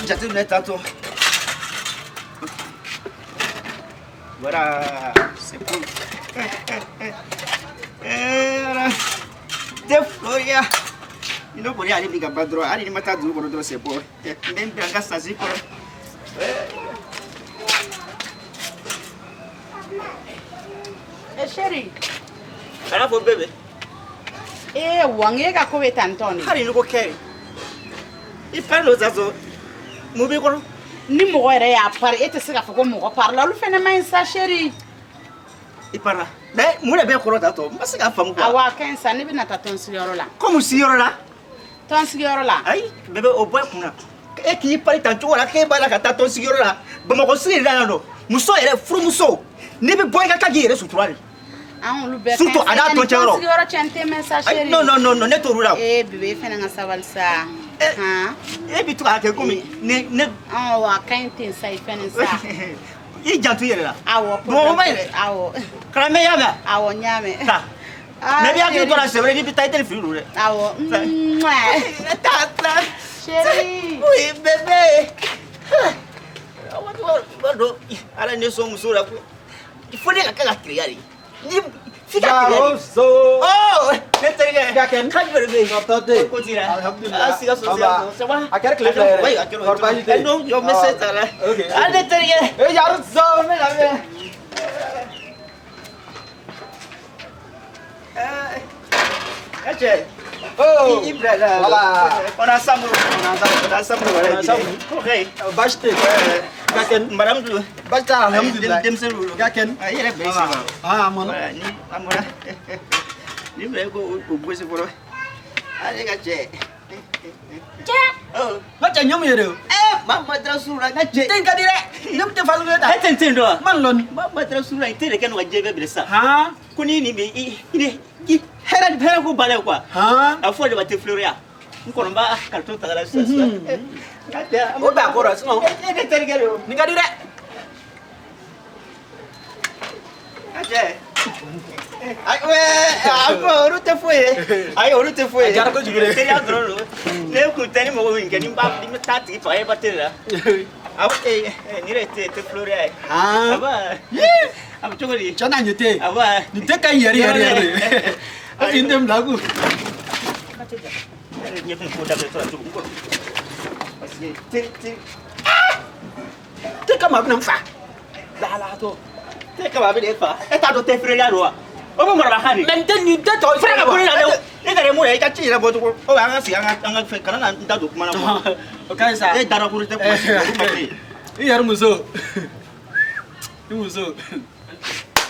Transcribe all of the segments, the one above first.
Jateminɛ tantɔ. Voilà, c'est cool. Voilà. Te Floria. I n'o kɔni y'ale min ka ban dɔrɔn, hali ni ma taa dugu kɔnɔ dɔrɔn, c'est bon. N bɛ n bila n ka sasi kɔrɔ. Eh, chéri. Kana fɔ bébé. Eh, wange ka ko bɛ tan tɔ ne. Hali ni ko kɛ. I pari l'o sa mun b'i kɔnɔ? Ni mɔgɔ yɛrɛ y'a pari, e tɛ se k'a fɔ ko mɔgɔ pari la, olu fɛnɛ man ɲi sa, chéri. I parla. Mais mun de bɛ kɔrɔ tantɔ? N ma se k'a faamu quoi. Awɔ, a ka ɲi sa, ne bɛna taa tɔnsigiyɔrɔ la. Komi sigiyɔrɔ la? Tɔnsigiyɔrɔ la. Ayi, bébé, o bɔ i kunna. E k'i pari tan cogo la k'e b'a la ka taa tɔn sigiyɔrɔ la. Bamakɔ sigi de la yan nɔ. Muso yɛrɛ, furumuso, n'i bɛ bɔ i ka kan k'i yɛrɛ sutura de. An olu bɛɛ Surtout a n'a tɔncɛyɔrɔ. Tɔnsigiyɔrɔ cɛ, n tɛ mɛn sa, Ayi, chéri. non, non, non, non, ne t'olu la o. Eh, bébé, e fɛnɛ ka sabali sa. Eh. Han. E bɛ to k'a kɛ komi ne. Awɔ, a ka ɲi ten sa, i fɛnɛ sa. I janto i yɛrɛ la. Awɔ. Bamakɔ ma ɲi dɛ. Awɔ. Karamɔgɔ y'a mɛn? Awɔ, n y'a mɛn. Taa. Ah, Mais i bɛ hakili to la chéri. c'est vrai, n'i bɛ taa i tɛ nin fili don dɛ. Awɔ. Mouah. Taa, taa. Chéri. Oui, bébé. I b'a dɔn Ala ye ne sɔn muso la koyi. Il faut ne ka kɛ ka keleya de. Ni f'i ka keleya de. Yaroso. Oh, ne terikɛ. Ka kɛ? Kan jumɛn de bɛ yen? Tɔ tɛ yen. Ko t'i la. Alhamdulillah. Ah, Sikaso, Sikaso. Ça va? A kɛra tile fila yɛrɛ. Oui, a kɛra. Kɔri baasi tɛ yen? Eh, non, jɔ n bɛ se ta la. Ok. Ah, ne terikɛ. Eh, Yaroso, ne lamɛn. Eh, cɛ. Oh. I bila la. Voilà. On est ensemble. On est ensemble. On est ensemble. On est ensemble. Ko kɛ. Baasi tɛ yen. Ka kɛ? Madame dun. Baasi t'a la, alhamdulillah. Denmisɛnninw don. Ka kɛ? Ah, i yɛrɛ bɛ se ma. Ah, a mɔna. Voilà, ni a mɔna. Ni bila i ko o gosi fɔlɔ. Ale ka cɛ. Cɛ. Oh. N ka cɛ ɲɔ mun yɛrɛ o? Eh, maa ma taara sugu la, n ka cɛ. Den ka di dɛ. Ne tɛ faso ta. E tɛ n ten dɔn wa? N ma nin lɔn. Maa ma taara sugu la, i tɛ de kɛ n'o ka diɲɛ bɛɛ minɛ sisan. Han. Ko n'i nin bɛ i i i hɛrɛ hɛrɛ ko banna quoi. Han. A fɔ de ma tɛ fleuria. N kɔnɔ b'a carton ta ka na sisan sisan. N ka cɛ. O bɛ a kɔrɔ sinon. E ne terikɛ de o. Nin ka di dɛ. N ka cɛ. Ayi, a ko olu tɛ foyi ye. Ayi, olu tɛ foyi ye. A diyara kojugu dɛ. Teriya dɔrɔn don. Ne kun tɛ ni mɔgɔ min kɛ, ni n b'a ni n bɛ taa tigi faga, e ba tɛ de la. Awɔ, ee, nin yɛrɛ tɛ fleuria ye. Han. Aba. A bɛ cogo di? Cɛ n'a ɲɛ tɛ yen. Aba. Nin tɛ ka ɲi yɛrɛ yɛrɛ yɛrɛ de. Est-ce que n tɛ bila kun? Ɲɛ bɛ ko daminɛ tɔ la cogo min kɔnɔ. Parce que teri teri. Te kama a bɛna n fa. Lahalatɔ. Te kama a bɛ n'e fa. E t'a dɔn tɛ feerela don wa? O bɛ marabakan de. Mais n tɛ nin tɛ tɔ. Fura ka bɔ ne la dɛ. Ne taara mun na i ka ci yɛrɛ bɔ cogo. O an ka sigi an ka fɛn kana na n da don kuma na quoi. O ka ɲi sa. E darakuru tɛ kuma olu ma se. I yɛrɛ muso. I muso.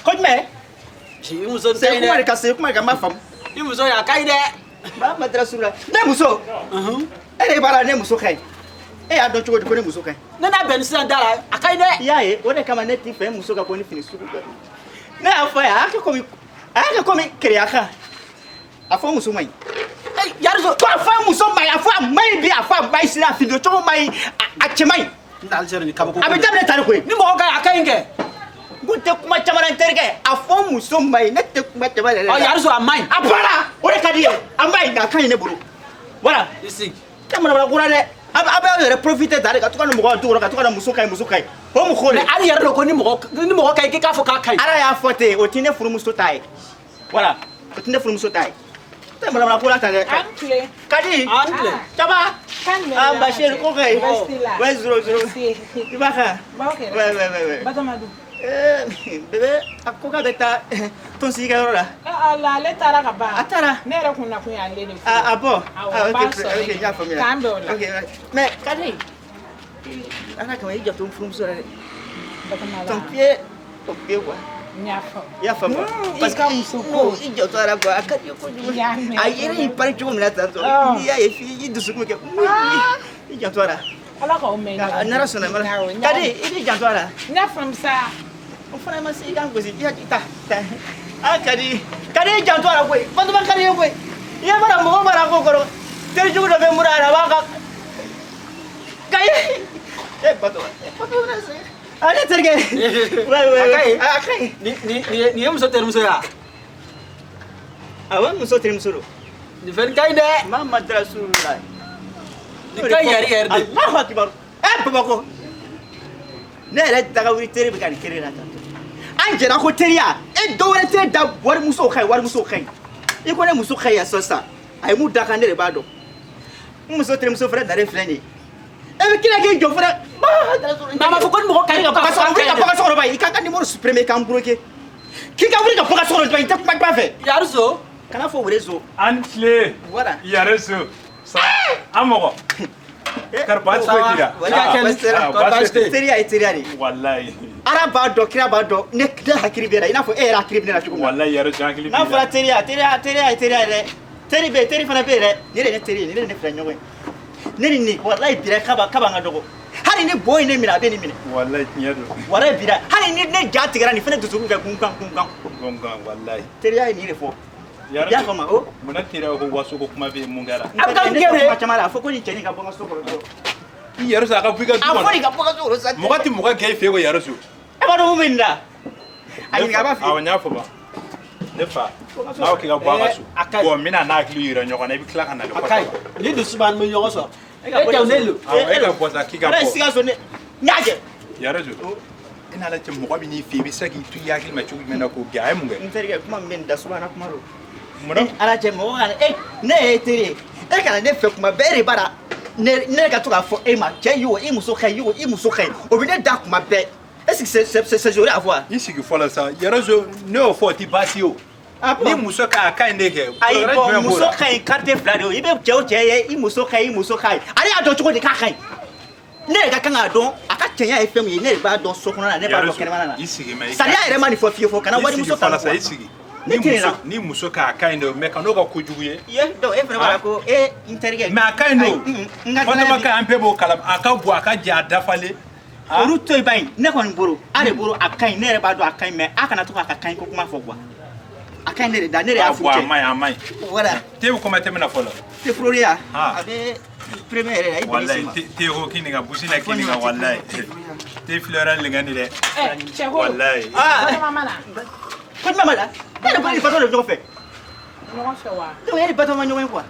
Ko jumɛn? I muso tɛ Se ɲi kuma de dɛ. ka se kuma de ka n b'a faamu. I muso a ka ɲi dɛ. Maa ma taara sugu la. Ne muso. E de b'a la ne muso ka ɲi. E y'a dɔn cogo di ko ne muso ka ɲi? Ne n'a bɛn ni sisan da la, a ka ɲi dɛ. I y'a ye, o de kama ne t'i fɛ muso ka bɔ ni fini sugu bɛɛ. Ne y'a fɔ a ye, a y'a kɛ komi a y'a kɛ komi kereya kan. A fɔ muso ma ɲi. Yariso. Ko a fɔ muso ma ɲi, a fɔ a ma ɲi bi, a fɔ a ma ɲi sini, a fini don cogo ma ɲi, a cɛ ma ɲi. N t'ale sɛbɛn ni kabako. A bɛ daminɛ tan de koyi. Ni mɔgɔ ka ɲi, a ka ɲi kɛ. N ko tɛ kuma caman na n terikɛ, a fɔ muso ma ɲi, ne tɛ kuma caman yɛrɛ la. Ɔ Yariso a ma ɲi. A bɔra, o de ka di ye, a ma ɲi nka a ka ɲi ne bolo. Voilà. I sigi. Tɛ manamana ko la dɛ. A bɛ aw yɛrɛ profiter ta de ka to ka na mɔgɔw du kɔnɔ ka to ka na muso ka ɲi, muso ka ɲi. O mun ko de? Mais hali yɛrɛ dɔn ko ni mɔgɔ ka ɲi k'i k'a fɔ k'a ka ɲi. Ala y'a fɔ ten, o tɛ ne furumuso ta ye. Voilà, o tɛ ne furumuso ta ye. Tɛ manamana ko la tan dɛ. An tile. Kadi. An tile. Ça va? Kan jumɛn Ah, de la Bachir, ko ka ɲi. Baasi t'i la. Ouais, zéro, zéro. Merci. I b'a kan? B'aw kɛrɛfɛ. Ouais. Batɔma dun? Eh, bébé, a ko k'a bɛ taa tɔnsigi kɛyɔrɔ la. Ah, ala, ale taara ka ban. A taara? Ne yɛrɛ kun nakun y'ale de furu. Ah, ah bon? Awɔ, Ah, ok, b'a sɔrɔ ok, n y'a faamuya. K'an bɛn o la. Ok, ouais. Mais Kadi, Ala kama i janto n furumuso la dɛ. Batɔma Ton la. pied, ton pied quoi. N y'a faamu. I y'a faamu wa? I ka muso ko. Non, i janto a la quoi, a ka di kojugu. N y'a mɛn. A yɛrɛ y'i pari cogo min na tantɔ, Ah. n'i y'a ye f'i i dusukun bɛ kɛ i janto a la. Ala k'aw mɛn Ah, ɲɔgɔn. n'Ala sɔnna ma. Awɔ, n y'a Kadi, i b'i janto a la. N y'a faamu sa. O fana ma se i ka n gosi, i ta ta. A Kadi, Kadi i janto a la koyi. Batoma ka di ye koyi. I ɲɛ b'a la mɔgɔ b'a la ko kɔrɔ. Teri jugu dɔ bɛ n bolo a la, a b'a ka. Kayi. E Batoma, Batoma bɛna sɛgɛn. A ne terikɛ. Ouais, ouais, A ka ɲi. A ka ɲi. Nin ye muso terimuso ye wa? Awɔ, n muso terimuso don. Nin fɛn ka ɲi dɛ. Mamadu Rasulullah. Nin ka ɲi yɛrɛ yɛrɛ de. Allahu akibaru. Ɛ Bamakɔ. Ne yɛrɛ dagawuli teri bɛ ka nin kere la tan. An jɛra ko teriya. E dɔ wɛrɛ tɛ da warimusow ka ɲi, warimusow ka ɲi. I ko ne muso ka ɲi yan sisan. A ye mun da kan ne de b'a dɔn. N muso terimuso fɛnɛ nalen filɛ nin ye. E bɛ kila k'i jɔ fɛnɛ. Mais a ma fɔ ko ni mɔgɔ ka ɲi ka bɔ ka so kɔnɔ, wuli ka bɔ ka so kɔnɔ ba ye. I k'an ka numéro supprimer k'an bloquer. K'i ka wuli ka bɔ ka so kɔnɔ ba ye, i tɛ kuma duman fɛ. Yariso. Kana fɔ réseau. An tile. Voilà. Yɛrɛ so. An mɔgɔ. Kari baasi foyi t'i la. Voilà, I ka baasi tɛ la. Ah, baasi tɛ. Teriya ye teriya de ye. Walayi. Ala b'a dɔn, kira b'a dɔn, ne hakili bɛ na i n'a fɔ e yɛrɛ hakili bɛ ne la cogo min na. Walayi yɛrɛ so hakili b'i N'a la. fɔra teriya, teriya, teriya ye teriya ye dɛ. Teri bɛ yen, teri fana bɛ yen dɛ. Nin de ye ne teri ye, nin de ye ne filɛ ɲɔgɔn ye. Ne ni nin, walayi bira kaba kaba ka dɔgɔ. Hali ni bo ye ne minɛ, a bɛ nin minɛ. Walayi tiɲɛ don. Walayi bira, hali ni ne ja tigɛra nin fana dusukun kɛ kunkan kunkan. Gongan walayi. Teriya ye nin de fɔ. Yɛrɛ I y'a faamu o? Munna teriya ko waso ko kuma bɛ yen mun kɛra? A bɛ taa ne kuma caman la, a fɔ ko nin cɛnin ka bɔ n ka so kɔnɔ dɔrɔn. I yɛrɛ so a ka bɔ i ka du A fɔ kɔnɔ. nin ka bɔ n ka so kɔnɔ sa. Mɔgɔ tɛ mɔgɔ gɛn i fɛ yen ko yɛrɛ so. E b'a dɔn mun bɛ nin na? A ɲininka a b'a f'i ye. Awɔ n y'a fɔ ba. Ne fa. N'a ko k'i ka bɔ a ka so. A ka ɲi. Bon n bɛna n'a hakili yira ɲɔgɔn na i bɛ tila ka na ne A ka ɲi. Ni dusu b'an bɛ ɲɔgɔn sɔrɔ. E ka E bɔ cɛw ne ne so. lo. Awɔ e ka bɔ sa k'i ka Ala ye bɔ. Sikaso ne n y'a kɛ. Yɛrɛ so. E n'Ala cɛ mɔgɔ min n'i fɛ yen i bɛ se k'i to i hakili ma cogo jumɛn na k'o gɛn a ye mun kɛ? N terikɛ kuma min bɛ nin da subahana kuma don. Munna? Ni Ala cɛ mɔgɔ kana e ne ye teri ye e kana ne fɛ kuma bɛɛ e de b'a la ne ka to k'a fɔ e ma cɛ yi o i muso ka ɲi o i muso ka ɲi o bɛ ne da kuma bɛɛ est-ce que c'est joli à voir? I sigi fɔlɔ sa yɛrɛ so ne y'o fɔ o ti baasi ye o. Ah bon? Ni muso ka a ka ɲi de kɛ. Ayi Kɔlɔlɔ bon jumɛn b'o muso la? ka ɲi carte fila de ye o i bɛ cɛ o cɛ ye i muso ka ɲi i muso ka ɲi ale y'a dɔn cogo di k'a ka ɲi ne yɛrɛ ka kan k'a dɔn a ka cɛɲa ye fɛn min ye ne de b'a dɔn so kɔnɔna na ne b'a dɔn kɛnɛmana na I sigi mɛ. sariya yɛrɛ ma nin fɔ fiyewu kana I sigi warimuso ta fɔlɔ sa i sigi. Ne Ni tɛ nin muso la. ni muso ka a ka ɲi de mais kan'o ka kojugu ye. Ye donc e fana b'a la ko e n terikɛ. Mais a ka ɲi Ayi, don. n ka Batoma ka ɲi an bɛɛ b'o kalama a ka bon a ka jɛ a dafalen. Olu to yen ba in ne kɔni bolo a de bolo a ka ɲi ne yɛrɛ b'a dɔn a ka ɲi mais a kana to k'a ka kaɲi ko kuma fɔ quoi a ka ɲi ne de da ne de y'a Ah, furu bon, a cɛ. man ɲi a man ɲi. Voilà. Te bɛ commenter min na fɔlɔ. Te furuya Ah. a bɛ premier yɛrɛ la i bɛn Walayi ma. te ko kini ka busi na kini ka walayi. Te filɛra lengani dɛ. Cɛ ko. Walayi. Ah Batoma ma na. ko jumɛn b'a la ne yɛrɛ bolo ni Batoma de bɛ ɲɔgɔn fɛ. Ɲɔgɔn fɛ wa? Donc e ni Batoma ma ɲɔgɔn ye quoi.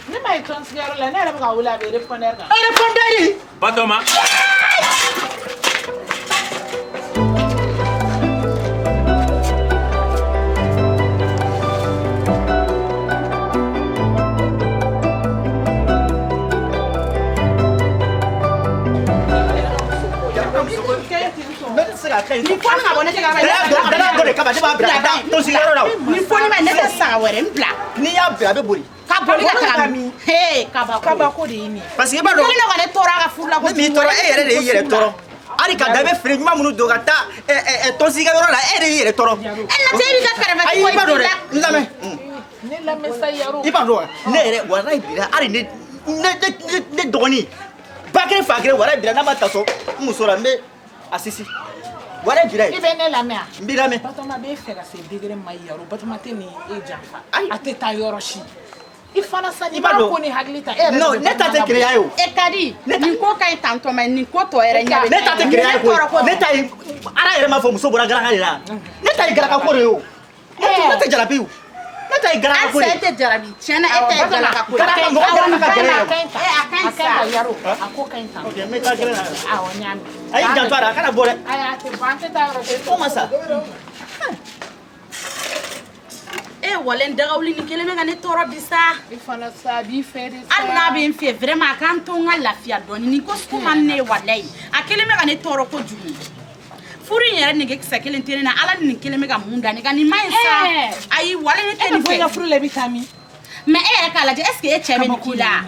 Ne ma ye tɔn sigiyɔrɔ la, ne yɛrɛ bɛ ka wele a bɛ répondeur kan. E répondeur. Batoma. Ne tɛ se k'a ka ɲi. Nin fɔli ma bɔ ne tɛ ka Dala dɔ de kama ne b'a bila ka taa tɔnsigiyɔrɔ la o. Nin fɔli ma ne tɛ saga wɛrɛ n bila. N'i y'a bila a bɛ boli. Ka boli ka taga min? Hee kabako. Kabako de ye nin ye. Parce que i b'a dɔn. Kelen dɔ ka ne tɔɔrɔ a ka furu la Ne m'i tɔɔrɔ e yɛrɛ de y'i yɛrɛ tɔɔrɔ. Hali ka dan i bɛ fini ɲuman minnu don ka taa tɔnsigiyɔrɔ la e de y'i yɛrɛ tɔɔrɔ. E na cɛ i b'i ka kɛrɛfɛ Ayi i b'a dɔn dɛ n lamɛn. Ne lamɛn sa Yaro. I b'a dɔn wa ne yɛrɛ walayi bila hali ne ne ne ne dɔgɔnin ba kelen fa kelen walayi bila n'a ma ta sɔn n muso la n bɛ a sisi walayi bila I bɛ ne lamɛn wa? n b'i lamɛn. Batoma b'e fɛ ka se degré min ma Yaro, Batoma tɛ nin e janfa. Ayi. A tɛ taa yɔrɔ si. I fana sa I n'i b'a b'a dɔn. ko ni hakili ta. E yɛrɛ Non de bɛ ne ta tɛ Batoma keleya ye o. E ka di nin ko ka ɲi tantɔ mais nin ko tɔ yɛrɛ ɲɛ bɛ Ne ta tɛ keleya ye koyi ne ta ye Ala yɛrɛ m'a fɔ muso bɔra garaka de la ne ta ye garaka ko de ye o ne tɛ jarabi o ne ta ye garaka ko de Halisa e ye. tɛ jarabi tiɲɛna e ta ye galaka ko ye. Garaka mɔgɔ garaka ka gɛlɛn A yɛrɛ. ka ɲi tan. Eh, a ka ɲi A ka ɲi tan sa. Yaro. A ko ka ɲi tan. Ok n bɛ taa gɛlɛn na. Awɔ n y'a mɛn. A y'i janto a la a kana bɔ dɛ. Ayi a tɛ bɔ an tɛ taa yɔrɔ si. Ko ma sa. E wale n dagawuli nin kelen bɛ ka ne tɔɔrɔ bi sa. I fana sa a b'i fɛ de sa. Hali n'a bɛ n fɛ vraiment a k'an to n ka lafiya dɔɔni nin ko sugu man di ne ye walayi a kelen bɛ ka ne tɔɔrɔ kojugu. Furu in yɛrɛ nege kisɛ kelen tɛ ne na Ala ni nin kelen bɛ ka mun da ne kan nin ma ɲi sa. Ayi wale ne E tɛ bɛ nin bɔ i ka fɛ. furu la i bɛ taa min? Mais e yɛrɛ k'a lajɛ est ce que e cɛ bɛ nin k'i la?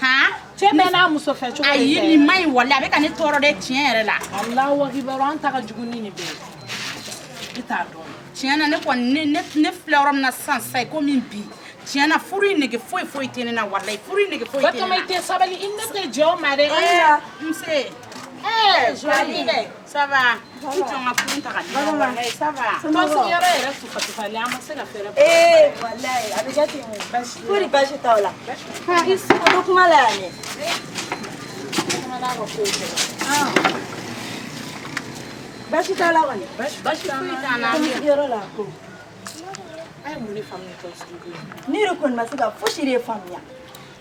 Han? Cɛ bɛɛ n'a muso fɛ cogo de Ayi tɛ. nin ma ɲi walayi a bɛ ka ne tɔɔrɔ dɛ tiɲɛ yɛrɛ la. Alahu akibaru an ta ka jugu ni nin bɛɛ ye. I t'a dɔn. Tiɲɛ na ne kɔni ne ne ne filɛ yɔrɔ min na sisan sisan i komi bi tiɲɛ na furu in nege foyi foyi tɛ ne na walayi furu in nege foyi tɛ ne Batoma na. i tɛ sabali i ne tɛ jɛ o ma dɛ. Ee, nse. Eh, Jolie, ça va? N jɔ n ka kurun ta ka di ma, walayi, ça va? Tɔnsigiyɔrɔ yɛrɛ tufatufalen, an ma se ka fɛɛrɛ bɔ. Ee walayi a bɛ kɛ ten o. Ko ni baasi t'aw la? I to kuma la yan dɛ. Baasi t'aw la kɔni? Baasi foyi t'an na. Tɔnsigiyɔrɔ la ko. A ye mun de faamu nin tɔnsigi ko in na? Ne yɛrɛ kɔni ma se ka fosi de faamuya.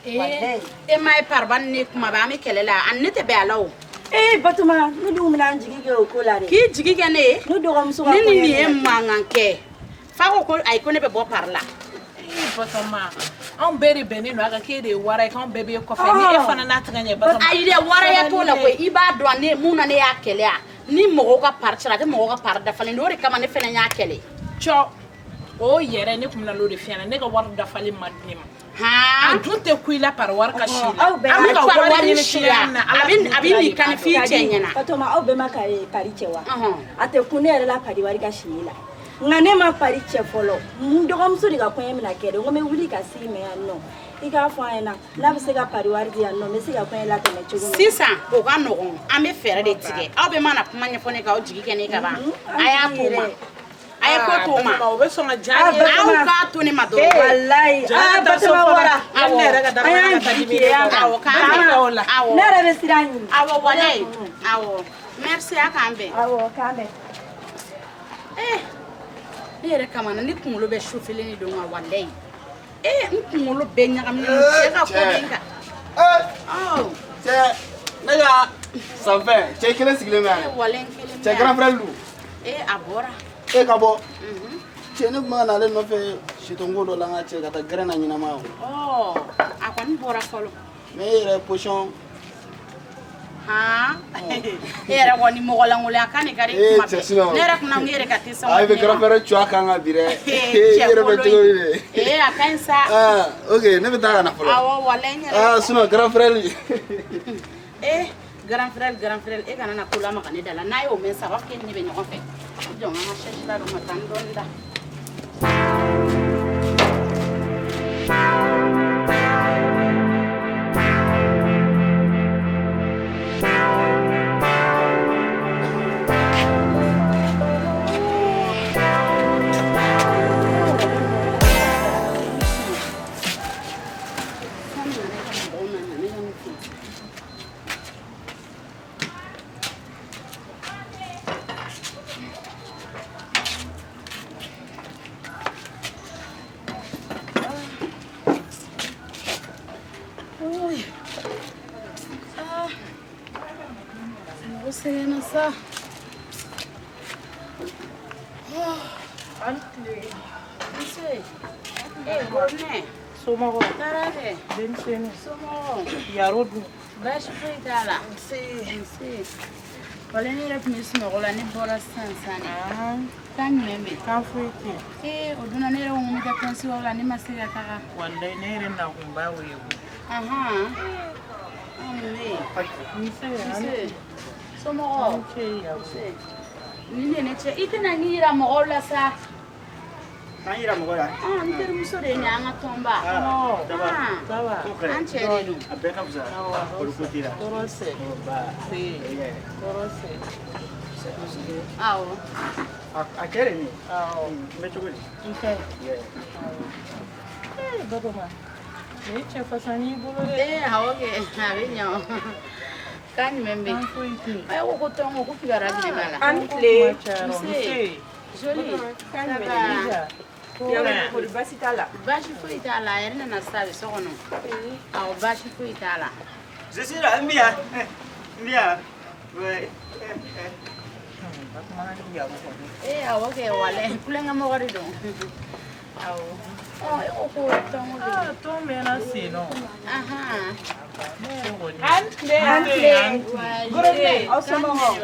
Ee, e ma ye pariba ni ne kuma bɛɛ an bɛ kɛlɛ la, ani ne tɛ bɛn a la o. Ee Batoma, ne dun bɛna n jigi kɛ o ko la dɛ. K'i jigi kɛ ne ye? Ne dɔgɔmuso ka Ni kɔɲɔ nin ye bɛ na. mankan kɛ, fa ko ko ayi ko ne bɛ bɔ pari la. Ee Batoma, anw bɛɛ de bɛnnen don a kan k'e de ye wara ye, k'anw bɛɛ b'e kɔfɛ. Ni e fana n'a tɛ ka ɲɛ Batoma. Ayi dɛ, waraya t'o la koyi. I b'a dɔn ne mun na ne y'a kɛlɛ a? Ni mɔgɔw ka pari cira, a tɛ mɔgɔw ka pari dafalen don, o de kama ne fana y'a kɛlɛ. Cɔ, o yɛrɛ ne tun bɛna n'o de f'i ɲɛna, ne ka wari dafalen man di ne ma. Han? A dun tɛ ku i la pari wari ka si i la. Aw bɛɛ An bɛ ka pari wari wari ɲini si cogoya la, min na, a Ala bɛ a bɛ nin kan f'i cɛ ɲɛna. Batoma, aw bɛɛ ma ka pari cɛ wa? Ɔhɔn. A tɛ kun ne yɛrɛ la pari wari ka si ne la. Nka ne ma pari cɛ fɔlɔ. N dɔgɔmuso de ka kɔɲɔ bɛna kɛ dɛ. N ko n bɛ wuli ka s'i ma yan nɔ. I k'a fɔ an ɲɛna n'a bɛ se ka pari wari di yan nɔ, n bɛ se ka kɔɲɔ latɛmɛ cogo min. Sisan o ka nɔgɔn, an bɛ fɛɛrɛ de tigɛ. Aw bɛɛ mana kuma ɲɛfɔ ne kan, aw jigi kɛ ne kan ban. A y'a to ma. A ye ko to ma. O bɛ sɔn ka diya Ah, n ye. Aw k'a to ne ma dɔrɔn. Walayi, Jaa, ah taa so Batoma fɔlɔ. wara. Yanni ne yɛrɛ ka An y'an daraka ka taa jigi di k'i ye yan. Awɔ, k'an An bɛ o la. Awɔ. Ne yɛrɛ bɛ sira ɲini. Awɔ, walayi. Awɔ. Merci, a k'an bɛn. Awɔ, k'an bɛn. Eh, ne yɛrɛ kama na ne kunkolo bɛ sufelen de don nka walayi. Eh, n kunkolo bɛɛ ɲagaminen don cɛ ka ko bɛ n kan. Ɔ, Cɛ, ne ka sanfɛn cɛ kelen sigilen bɛ yan eh, dɛ. walayi n kelen bɛ Cɛ yan. grand frère lu Eh, a bɔra. e ka bɔ. Cɛ ne tun bɛ ka na ale nɔfɛ sitonko dɔ la n ka cɛ ka taa gɛrɛn na ɲɛnama o. Ɔ, a kɔni bɔra fɔlɔ. Mais e yɛrɛ position. Han? E yɛrɛ kɔni mɔgɔ lankolon a kan de ka di Eh, kuma cɛ bɛɛ. sinon. Ne yɛrɛ kunna n ko e yɛrɛ ka te sɔn A ka i di bɛ ne grand ma. frère cu a kan ka bi dɛ. Eh, E cɛ yɛrɛ bɛ kolon cogo in. min de. Eh, a ka ɲi sa. Ah, ok, ne bɛ taa ka na fɔlɔ. Awɔ, walayi n yɛrɛ. Ah, sinon grand frère. Eh, grand frère, grand frère, e kana na ko lamaga ne da la. N'a y'o mɛn sa, a b'a fɔ k'e ni ne bɛ ɲɔgɔn fɛ. I jɔ n ka n ka chaise la don ka taa n dɔɔni da. Sani nana e ka mɔgɔw nana ne ka nin fɛ. Ah, mɔgɔ sɛgɛnna sa. Nse. Eh, Goronɛ. Somɔgɔw, Taara kɛ. denmisɛnninw, Somɔgɔw. yaro dun. Baasi foyi t'a la. Nse. Walayi ne yɛrɛ tun bɛ sunɔgɔ la, ne bɔra sisan sisan de. Kan jumɛn bɛ yen? Kan foyi tɛ yen. Ee, o donna ne yɛrɛ ko n bɛ taa tɔnsiwaw la, ne ma se ka taga. Walayi ne yɛrɛ nakunba y'o ye koyi. Ahan. Ɔ, mun bɛ yen? Nse, Nse. Somɔgɔw. an ce yaro. Nse. Nin de ye ne cɛ. I tɛna n'i yira mɔgɔw la sa. K'an yira mɔgɔ la. Ah, n terimuso de ye nin ye, an ka tɔnba. Ah, ça va. Ah, Ça va? Ko ka ɲi. an cɛ de don. A bɛɛ ka fisa. Kɔri ko t'i la. Tɔɔrɔ sɛ. Ba. Se, Yeah. tɔɔrɔ sɛ. Awɔ. A cɛ de ye nin ye. Awɔ. N bɛ cogo di? I ka ɲi. Yeah. Ee Batoma, nin ye cɛ fasanin y'i bolo dɛ. Ee, awɔ kɛ, a bɛ ɲɛ o. Kan jumɛn bɛ yen? Kan foyi tɛ yen. A ko ko tɔn ko ko kibaruya jumɛn b'a la? An tile. Kuma cayara. Nse. Nse. Jolie. Kan Ça jumɛn va? Yaro kori baasi t'a la? Baasi foyi t'a la, a yɛrɛ nana sisan a bɛ so kɔnɔ. Awɔ, baasi foyi t'a la. Je suis là, n bɛ yan. N bɛ yan. Ouais. Batoma ni yaro kɔni. Ee, awɔ kɛ, walayi, kulonkɛ mɔgɔ de don. Awɔ. Ɔ, e ko ko tɔn ko bɛ yen. Ah, tɔn mɛnna sen nɔ. Ahan. Ne yɛrɛ kɔni. An tile. An tile. Goronɛ, aw somɔgɔw.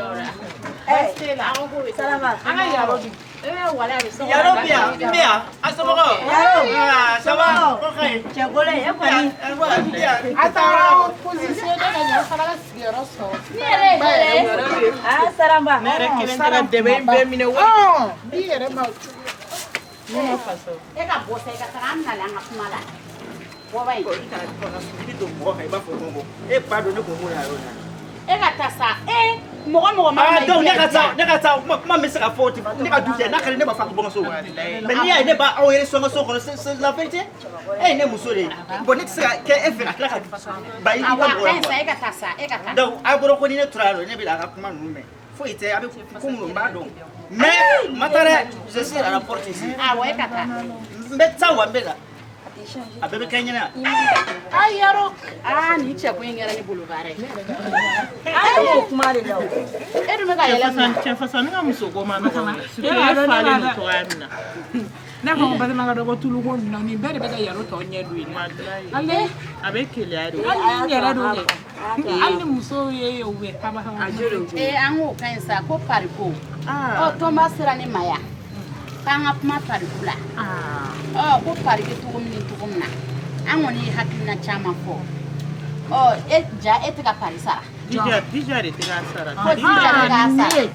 Eh, salama. An ka yaro dun. Ee, walayi, a bɛ so kɔnɔ. Yaro bɛ yan, n bɛ yan. A somɔgɔw. Yaro. Ah, ça va? Ko ka ɲi. Cɛ golo e kɔni. N bɛ yan. A taara position ne ka ɲɛ fana ka sigiyɔrɔ sɔrɔ. Ne yɛrɛ ye hɛrɛ ye. Ah, saramba. Ne yɛrɛ kelen tɛ ka dɛmɛ in bɛɛ minɛ wa. N'i yɛrɛ ma ne ma faso. E ka bɔ sa, i ka taga an nalen an ka kuma la. Bɔ ba in. I kana i bɛ don mɔgɔ kan i b'a fɔ ko e ba don ne ko mun na yɔrɔ in na. E ka taa sa. Ee mɔgɔ mɔgɔ ma. Ah donc ne ka taa kuma bɛ se ka fɔ o ten, ne ka du tɛ, n'a ka di ne b'a fɔ a ka bɔ n ka so. Mais n'i y'a ye ne b'a aw yɛrɛ sɔn n ka so kɔnɔ, c'est la vérité. E ye ne muso de ye. Bon, ne tɛ se ka kɛ e fɛ ka tila ka ba i ka Awɔ, a mɔgɔ ka ɲi la sa, quoi. E ka taa sa, e ka taa. Donc a bɔra ko ni ne tora yan nɔ, ne bɛ a ka kuma ninnu mɛn. Foyi tɛ, a bɛ ko minnu n b'a dɔn. Mais ma taa dɛ, je suis à la porte ici. Awɔ, e ka taa. N bɛ taa wa n bɛ na. A bɛɛ bɛ kɛ n ɲɛna. Ayi yɔrɔ. Aa, nin cɛ ko in kɛra ne bolo baara ye. An b'o kuma de la o. E dun bɛ ka yɛlɛ mun na? Cɛ fasani ka muso ko ma nɔgɔn dɛ. Surtout e falen don cogoya min na. Ne ko Batoma ka dɔ bɔ tuluko ninnu na, nin bɛɛ de bɛ ka yaro tɔ ɲɛ don i la. Walayi. A bɛ keleya de. Hali ni n yɛrɛ don dɛ, hali ni musow ye u bɛ kaba. Ee, an k'o ka ɲi sa, ko pariko. Ɔ, tɔnba sera ne ma yan. K'an ka kuma pariko la. Ɔ, ko pari bɛ cogo min ni cogo min na. An kɔni ye hakilina caman fɔ. Ɔ, e ja e tɛ ka pari sara. Dija, Dija de tɛ k'a sara. Ko Dija tɛ k'a sara.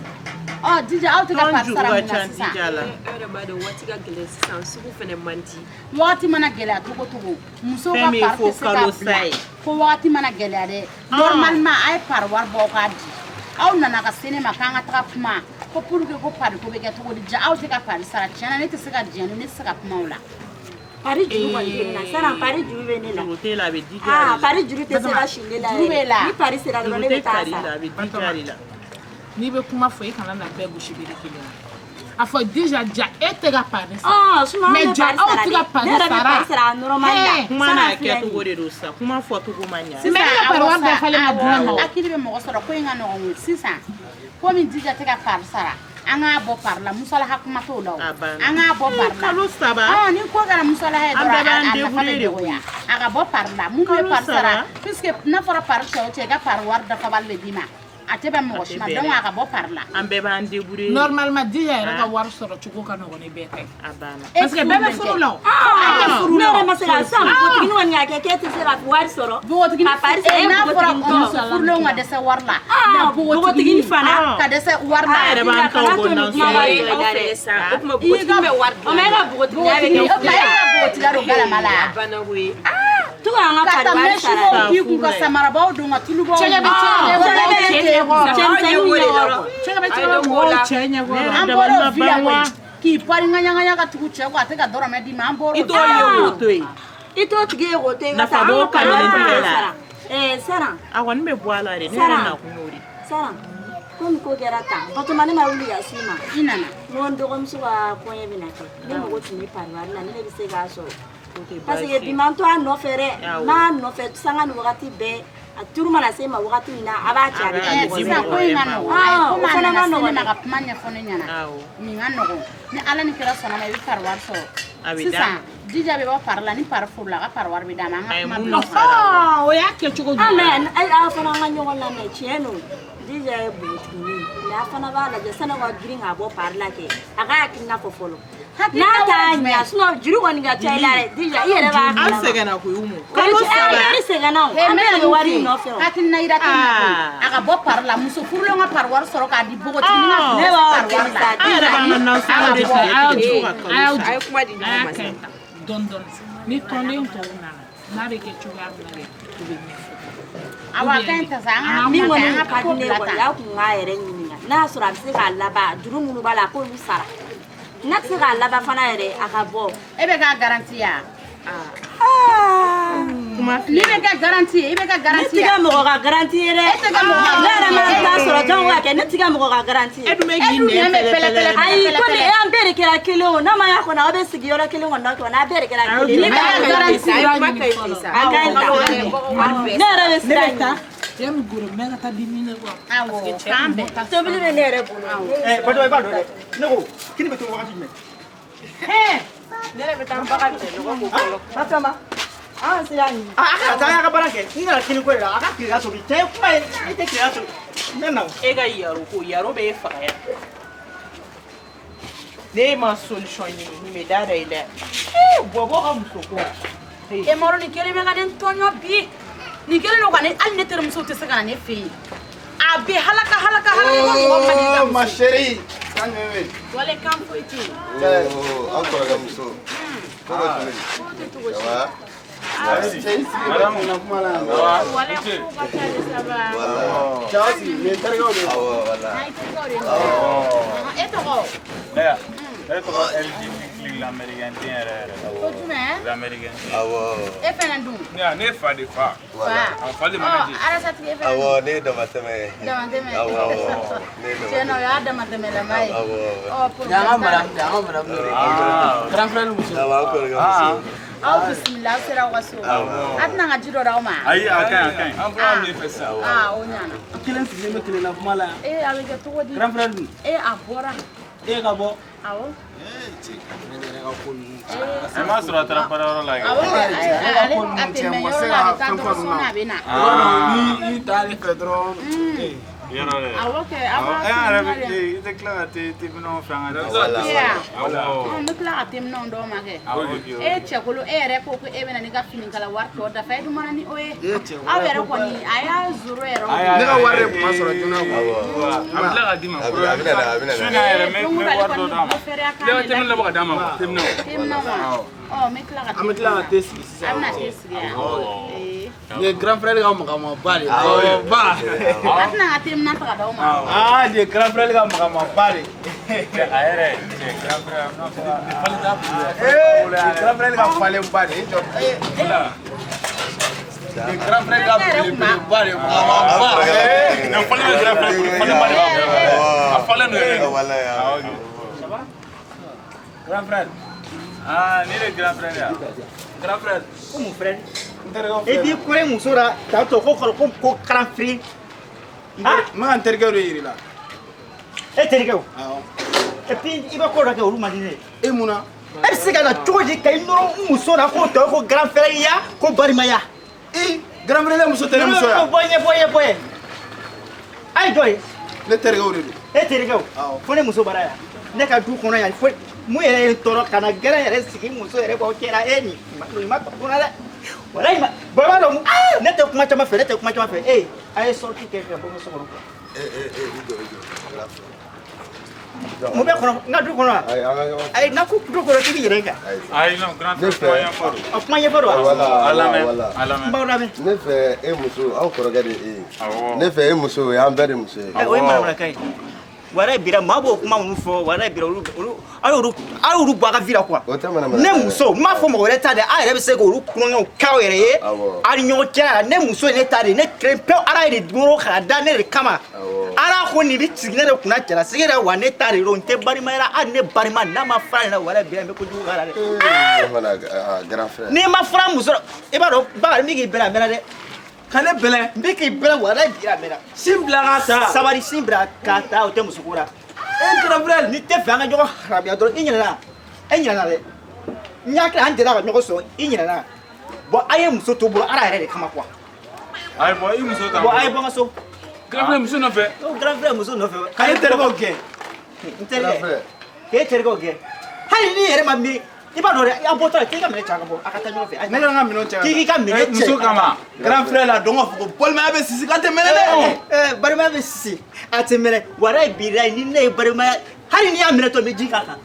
Ɔ, Dija, aw tɛ ka Tɔn pari juru sara ka mun na ca sisan? Dija la. E yɛrɛ b'a dɔn waati ka gɛlɛn sisan, sugu fɛnɛ man di. Wagati mana gɛlɛya cogo cogo, musow Fɛn ka min ye pari fo tɛ se ka kalo sa bila ye. Ko wagati mana gɛlɛya dɛ, normalement a ye pari wari bɔ aw k'a di. Aw nana ka se ne ma k'an ka taga kuma ko pour que ko pari ko bɛ kɛ cogo di, ja aw tɛ ka pari sara. Tiɲɛna, ne tɛ se ka diɲɛ, ne tɛ se ka kuma o la. Pari juru kɔni tɛ ne la. Sisan pari juru bɛ ne la. Juru t'e la, a bɛ Dija Ah, de la. pari juru tɛ se ka si ne la Juru b'e yɛrɛ. la. Ni pari sera dɔrɔn Juru ne tɛ bɛ taa pari la, sara. a bɛ Dija de la. N'i bɛ kuma fɔ, i kana na bɛɛ gosi bere kelen na. A fɔ déjà, ja e tɛ ka pari sara. Ah, sinon an Mais bɛ ja pari aw sara tɛ ka de. pari Ne yɛrɛ bɛ sara. pari sara normal la. Hɛn. Kuma Sara n'a filɛ nin ye. kɛcogo de don sa, kuma fɔcogo ma ɲa. Mais ne ka pari wari dafalen ma di ne ma o. Hakili bɛ mɔgɔ sɔrɔ, ko in ka nɔgɔn koyi. Sisan komi Dija tɛ ka pari sara, an k'a bɔ pari la, musalaha kuma t'o la o. A banna. An k'a bɔ pari la. Kalo 3. Ɔ, ni ko kɛra musalaha ye An dɔrɔn, bɛɛ b'an a nafa bɛ débrouiller de dɔgɔya. A ka bɔ pari la, minnu bɛ Kalo pari sara, saba. puisque n'a fɔra pari cɛ o cɛ, i ka pari wari dafabali bɛ d'i ma, a tɛ bɛn mɔgɔ si ma. A tɛ bɛn Donc dɛ. a ka bɔ pari la. An bɛɛ b'an débrouiller. Normalement Dija yɛrɛ ka wari sɔrɔ cogo ka nɔgɔn ni bɛɛ ta ye. A banna. Parce que bɛɛ bɛ furu la o. An bɛ furu Ne la yɛrɛ o. ma se ka sisan npogotigini kɔni k'a kɛ k'e tɛ se ka wari sɔrɔ. Npogotigini Ka pari sara, e n'a fɔra npogotigini muso furulenw ka dɛsɛ wari la, Ah, mais npogotigini fana. ka dɛsɛ wari la. An yɛrɛ b'an taw Kana bɔ to nin kuma nansɔngɔ ma ye. jɔ i da Aw dɛ. fɛnɛ sa, o tuma npogotigini bɛ wari O ma e ka npogotigiya bɛ kɛ O tuma e ka npogotigiya don galama la. A banna koyi. To k'an ka Ka pari taa wari sara. mɛsibaw k'i kun, ka samarabaw don, ka tulubaw Cɛkɛ bɛ cɛkɛ cɛ ɲɛkɔrɔ. Cɛmisɛnninw ɲɛkɔrɔ. Cɛkɛ bɛ cɛ mɔgɔw cɛ ɲɛkɔrɔ. An bɔra o vi la koyi, k'i pari ŋaɲa ka tugu cɛ kɔ, a tɛ ka dɔrɔmɛ d'i ma, an bɔra I o t'o ye k'o to yen. I t'o tigi ye k'o to yen ka Nafa taa b'o an ka pari kamalen wari tigɛ la. sara. Ɛɛ Sara, A kɔni bɛ bɔ a la de, ne Sara. yɛrɛ nakun y'o de. Sara, komi ko kɛra tan, Batoma, ne ma wuli ka s'i ma. I nana. N ko n dɔgɔmuso ka kɔɲɔ bɛna kɛ. Ne mago tun bɛ pari wari la, ne de bɛ se k'a sɔrɔ. O tɛ Parce baasi que ye. bi m'an to a nɔfɛ dɛ. Awɔ. N b'a nɔfɛ sanga ni wagati bɛɛ. A turu mana se ma wagati min na, a b'a cɛ, a bɛ A b'a taa Ɛɛ, di ɲɔgɔn sisan fɛ. ko in ka nɔgɔn. Ah, Ayi, o komi a fana nana ma se ne nɔgɔn ma dɛ. ka kuma ɲɛfɔ ne ɲɛna. Awɔ. Nin ka nɔgɔn. Ni Ala ni kira sɔnna ma, i bɛ pari wari sɔrɔ. A bɛ d'a Sisan ma. Dija bɛ bɔ pari la, ni pari furula, a ka pari wari bɛ d'a ma. An A ka ye kuma mun bila o sara? kan. Ah, o y'a kɛ cogo Ah, jumɛn? mais aw fana an ka ɲɔgɔn lamɛn, tiɲɛ don. Dija ye npogotiginin ye, mais a fana b'a lajɛ sani ka girin k'a bɔ pari la kɛ, a ka hakilina fɔ fɔlɔ. Hakilina N'a t'a wɛrɛ jumɛn? ɲa, sinon juru kɔni ka ca i la dɛ. Dija, i yɛrɛ b'a An kalama. sɛgɛnna koyi Umu. Kalo Kalo saba. saba. An sɛgɛnna o. Ee, An n bɛɛ bɛna de bɛ mun wari f'i ye? in nɔfɛ o. Hakilina yira tɛ nin na koyi. Ah. A ka bɔ pari la, muso furulenw ka pari wari sɔrɔ k'a di npogotiginin ka Ah. Ne dɛsɛ b'aw pari wari deli la. sa, An yɛrɛ b'an ka nansɔngɔ Aw de jɔ, feere aw ten jɔ, fo ka aw kalo sa. jɔ. A ye kuma di A ɲɔgɔn y'a ma kɛ sa. tan dɔɔni dɔɔni. Ni tɔnden tɔw nana, n'a bɛ kɛ cogoya min na dɛ, o bɛ ɲɛfɔ. Awɔ, a ka ɲi tan sa, an ka Min kuma kɛ, kɔni an ka ka ko di ne bila kɔni, tan. aw kun k'a yɛrɛ ɲininka n'a y'a sɔrɔ a bɛ se k'a laban, juru minnu b'a la, a k'olu sara. N'a tɛ se k'a laban fana yɛrɛ, a ka bɔ. E bɛ k'a garanti ya? Kuma N'i bɛ kɛ garanti ye, i bɛ kɛ Ne garanti tɛ ya. kɛ mɔgɔ ka garanti ye dɛ. E tɛ kɛ mɔgɔ ka Ne yɛrɛ mana garanti ye. taa sɔrɔ jɔn ko ka kɛ, ne tɛ kɛ mɔgɔ ka garanti ye. E dun bɛ E k'i dun nɛn nɛn bɛ pɛlɛ pɛlɛ pɛlɛ. pɛlɛ. Ayi, komi e an bɛɛ de kɛra kelen o, n'a ma y'a kɔnɔ aw bɛ sigi yɔrɔ kelen kɔnɔ kɔnɔ, a bɛɛ de kɛra kelen ye. Ne Ne bɛ ka garanti A ye kuma ka ɲi ten sa. A ka ɲi Kalo tan. wɛrɛ, wari bɛɛ Ne yɛrɛ bɛ Ne sira bɛ ɲini. taa yanni goro mɛ ka taa di min ne kɔ. Awɔ, k'an bɛn. Tobili bɛ ne yɛrɛ bolo. Ɛ, Batoma, i b'a dɔn dɛ, ne ko kini bɛ to wagati jumɛn? Ne yɛrɛ bɛ taa n baga minɛ ɲɔgɔn ko fɔlɔ. Batoma, an sira ɲini. A ka taa a ka baara kɛ, n nana kini ko de la, a ka tilela tobi. Cɛ ye kuma ye, i tɛ tilela tobi. N bɛ na o. E ka yaro ko, yaro bɛ e faga yan. Ne ma solution ɲini, nin bɛ da da i la. Ee, bɔbɔ ka muso ko. E maro, nin kelen bɛ ka ne tɔɲɔ bi. Nin kelen don ka ne, hali ne terimuso tɛ se ka na ne fɛ yen. A bɛ halaka halaka halaka ko mɔgɔ ma deli ka Oh, ma muso. chérie. Kan jumɛn bɛ yen? Wale kan foyi tɛ yen. Oh, an kɔrɔkɛ muso. Ko bɛ jumɛn? Ça va? Cɛ i sigi bɛ kun kuma la yan. Wala ko ka ca de ça va. Cɛ aw sigi nin ye terikɛw de ye. Awɔ, voilà. Ah, i terikɛw de ye. E tɔgɔ? Ne tɔgɔ LG Click l'américain den yɛrɛ yɛrɛ. Ko jumɛn? L'américain. Awɔ. E fɛnɛ dun? Ne ye fa de fa. Fa. A fa de mana di. Ɔ, Arasatigi e fɛnɛ dun? Awɔ, ne ye damatɛmɛ ye. Damatɛmɛ. Awɔ, ne ye Tiɲɛ na o y'a damatɛmɛlama ye. Awɔ. Ɔ, problème Yan ka t'a la. madame de, an ka madame de. Grand frère muso. Awɔ, an kɔrɔkɛ muso. Aw bisimila aw sera aw ka so. Awɔ. A tɛna n ka ji dɔ d'aw ma? Ayi, a ka ɲi, a ka ɲi. An bɔra min fɛ sisan. Aa, o ɲana. Kelen sigilen bɛ kelen na kuma la yan. Ee, a bɛ kɛ cogo di? Grand frère dun? Ee, a bɔra. E ka bɔ. Awɔ. Cɛ, grand frère yɛrɛ ka ko ninnu. Ɛ m'a sɔrɔ a taara baarayɔrɔ la kɛ. Awɔ, ale a tɛ mɛn yɔrɔ la, a bɛ taa dɔrɔn sɔɔni a bɛ na. Ni i t'ale fɛ dɔrɔn. Yɔrɔ dɛ. Awɔ kɛ, aw b'a E yɛrɛ bɛ te i tɛ tila ka te minɛnw fɛ an ka Awɔ. N bɛ tila ka te minɛnw d'aw ma kɛ. Awɔ. E cɛkolo, e yɛrɛ ko ko e bɛna n'i ka finikala wari tɔ dafa, e dun mana ni o ye. Aw yɛrɛ kɔni, a y'a zoro yɛrɛ. Ne ka wari de tun ma sɔrɔ joona quoi. A bɛ tila ka d'i ma. A bɛna na, a bɛna na. Su in na yɛrɛ, n bɛ wari dɔ d'a ma. Ne Te minɛn labɔ ka d'a ma quoi, te minɛnw. Te minɛnw wa? Ɔ, n bɛ tila ka An bɛ tila ka te sigi sisan. A bɛna te sigi yan. Ee. Nin ye grand frère ka magamaba de ye. Awɔ. Ba. A tɛna n ka te minɛn ta ka d'aw ma. Aa, nin ye grand frère ka magamaba de ye. A yɛrɛ cɛ grand frère n'a fɔra. Ee, nin ye grand frère ka falenba de ye. I jɔ. Ee. Nin ye grand frère ka belebeleba de ye, magamaba. Ee, nin falen bɛ grand frère bolo, falen ba de b'a bolo. A falen don yɛrɛ. Walayi. Grand frère. Ah, ni de grand frère ya. Grand frère. Ko mon frère. N terikɛw E b'i kɔrɔ muso la tantôt ko kɔrɔ ko ko grand frère. N bɛ ka n terikɛw de yir'i la. E terikɛw. Awɔ. Et puis i bɛ ko dɔ kɛ olu man di ne ye. E mun na? E bɛ se ka na cogo di ka i nɔrɔ n muso la k'o tɔ ko grand frère ya ko balimaya. Ee, grand frère muso tɛ ne muso ya. Bɔ ɲɛ bɔ ɲɛ bɔ ɲɛ. A ye jɔ ye. Ne terikɛw de don. E terikɛw. Awɔ. Fo ne muso bara yan. Ne ka du kɔnɔ yan fo mun yɛrɛ ye n tɔɔrɔ ka na gɛrɛ yɛrɛ sigi muso yɛrɛ b'aw cɛ la e nin nin ma kunna dɛ. Walayi ma bɔn i b'a dɔn ne tɛ kuma caman fɛ ne tɛ kuma caman fɛ e a ye sortie kɛ ka bɔ n ka so kɔnɔ. E i jɔ i jɔ. Grand frère. Mun bɛ kɔnɔ n ka du kɔnɔ wa? Ayi, an ka ɲɔgɔn. Ayi n'a ko du kɔnɔ k'i b'i yɛrɛ kan. Ayi non, grand Ne frère kuma fɛ. ɲɛfɔ don. A kuma ɲɛfɔ don wa? Voilà, A lamɛn, voilà. a lamɛn. N b'aw lamɛn. Ne fɛ e muso, aw kɔrɔkɛ de ye e ye. Awɔ. Ne fɛ e muso, o y'an bɛɛ de muso ye. O ye manamanakan ye. Walayi bira maa b'o kuma minnu fɔ walayi bira olu olu a y'olu a y'olu bɔ a ka vie la quoi. O tɛ manamanakan Ne ye. muso n m'a fɔ mɔgɔ wɛrɛ ta dɛ a yɛrɛ bɛ se k'olu kulonkɛw k'aw yɛrɛ ye. Awɔ. Aw ni ɲɔgɔn cɛ la ne muso ye ne ta de ye ne kelen pewu ala ye de wolo k'a da ne de kama. Awɔ. Ala ko nin bɛ sigi ne de kunna cɛlasigi la wa ne ta de don n tɛ balimaya la hali ne balima n'a ma fara nin na walayi bira n bɛ kojugu k'a la dɛ. Ee, voilà, ah, grand frère. N'i ma fara muso la i b'a dɔn Bakari n bɛ k'i bɛlɛn a mɛnna dɛ. Ka ne bɛlɛn. N bɛ k'i bɛlɛn walayi bira a mɛnna. Sin bila ka ta. Sabari sin bila k'a ta o tɛ muso ko la. E grand frère. N'i tɛ fɛ an ka ɲɔgɔn haramuya dɔrɔn i ɲinɛna e ɲinɛna dɛ n y'a kɛ an delila ka ɲɔgɔn sɔrɔ i ɲinɛna bon a ye muso to bolo ala yɛrɛ de kama quoi. Ayi bɔn i muso t'an Bon a ye bolo. bɔ n ka so. Grand frère muso nɔfɛ. O grand frère muso nɔfɛ. Ka ne terikɛw gɛn. N Grand terikɛ frère. k'e terikɛw gɛn hali n'i yɛrɛ ma miiri i b'a dɔn dɛ a bɔtɔ la k'i ka minɛ cɛ ka bɔ a ka taa ɲɔgɔn fɛ. Ne ka n ka minɛnw cɛ ka K'i k'i ka minɛ cɛ. Muso kama. Grand frère la dɔn k'a fɔ ko balimaya bɛ sisi k'a tɛ mɛnɛ dɛ. Ɛɛ balimaya bɛ sisi a tɛ mɛnɛ walayi bilayi ni ne ye balimaya hali n'i y'a minɛ tɔ n bɛ ji k'a kan.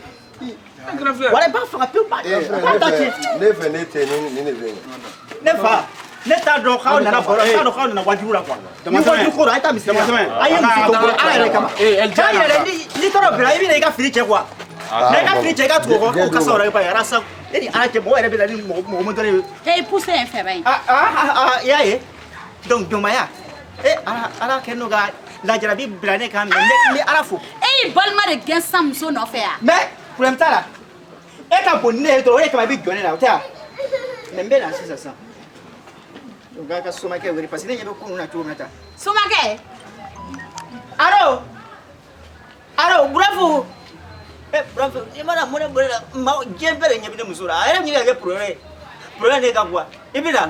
Grand frère. Walayi n b'a faga pewu ba Grand frère, b'a ta tiɲɛ. ne fɛ ne tɛ nin de bɛ yen. Ne fa ne t'a dɔn k'aw nana baro t'a dɔn k'aw nana wajibu la quoi. Ni wajibu ko don a ye taa misiri la. A ye muso to bolo ala yɛrɛ kama. K'a yɛrɛ n'i taara o bila i bɛna i ka fini cɛ quoi. N'a ka fini cɛ i ka tugu o kɔ o kasa wɛrɛ ba ye arasa e ni ala cɛ mɔgɔ yɛrɛ bɛ na ni mɔgɔ mɔgɔ mɔdɔli ye. Hey, pousse un fɛ ba in. Ah ah ah i y'a ye donc jɔnmaya e ala ala kɛ n'o ka lajarabi bila ne kan mais n bɛ ala fo. E y'i balima de gɛn sisan muso nɔfɛ yan. Mais problème t'a la e ka bon ni ne ye dɔrɔn o de kama i bɛ jɔ ne la o tɛ wa mais n bɛ na sisan sisan donc a ka somakɛ wele parce que ne ɲɛ bɛ ko ninnu na cogo min na tan. Somakɛ. Allo allo Burafu e Burafu i mana mɔnɛ bɔ ne la maa diɲɛ bɛɛ de ɲɛ bɛ ne muso la a yɛrɛ bɛ ɲini ka kɛ problème ye problème de ka quoi i bɛ na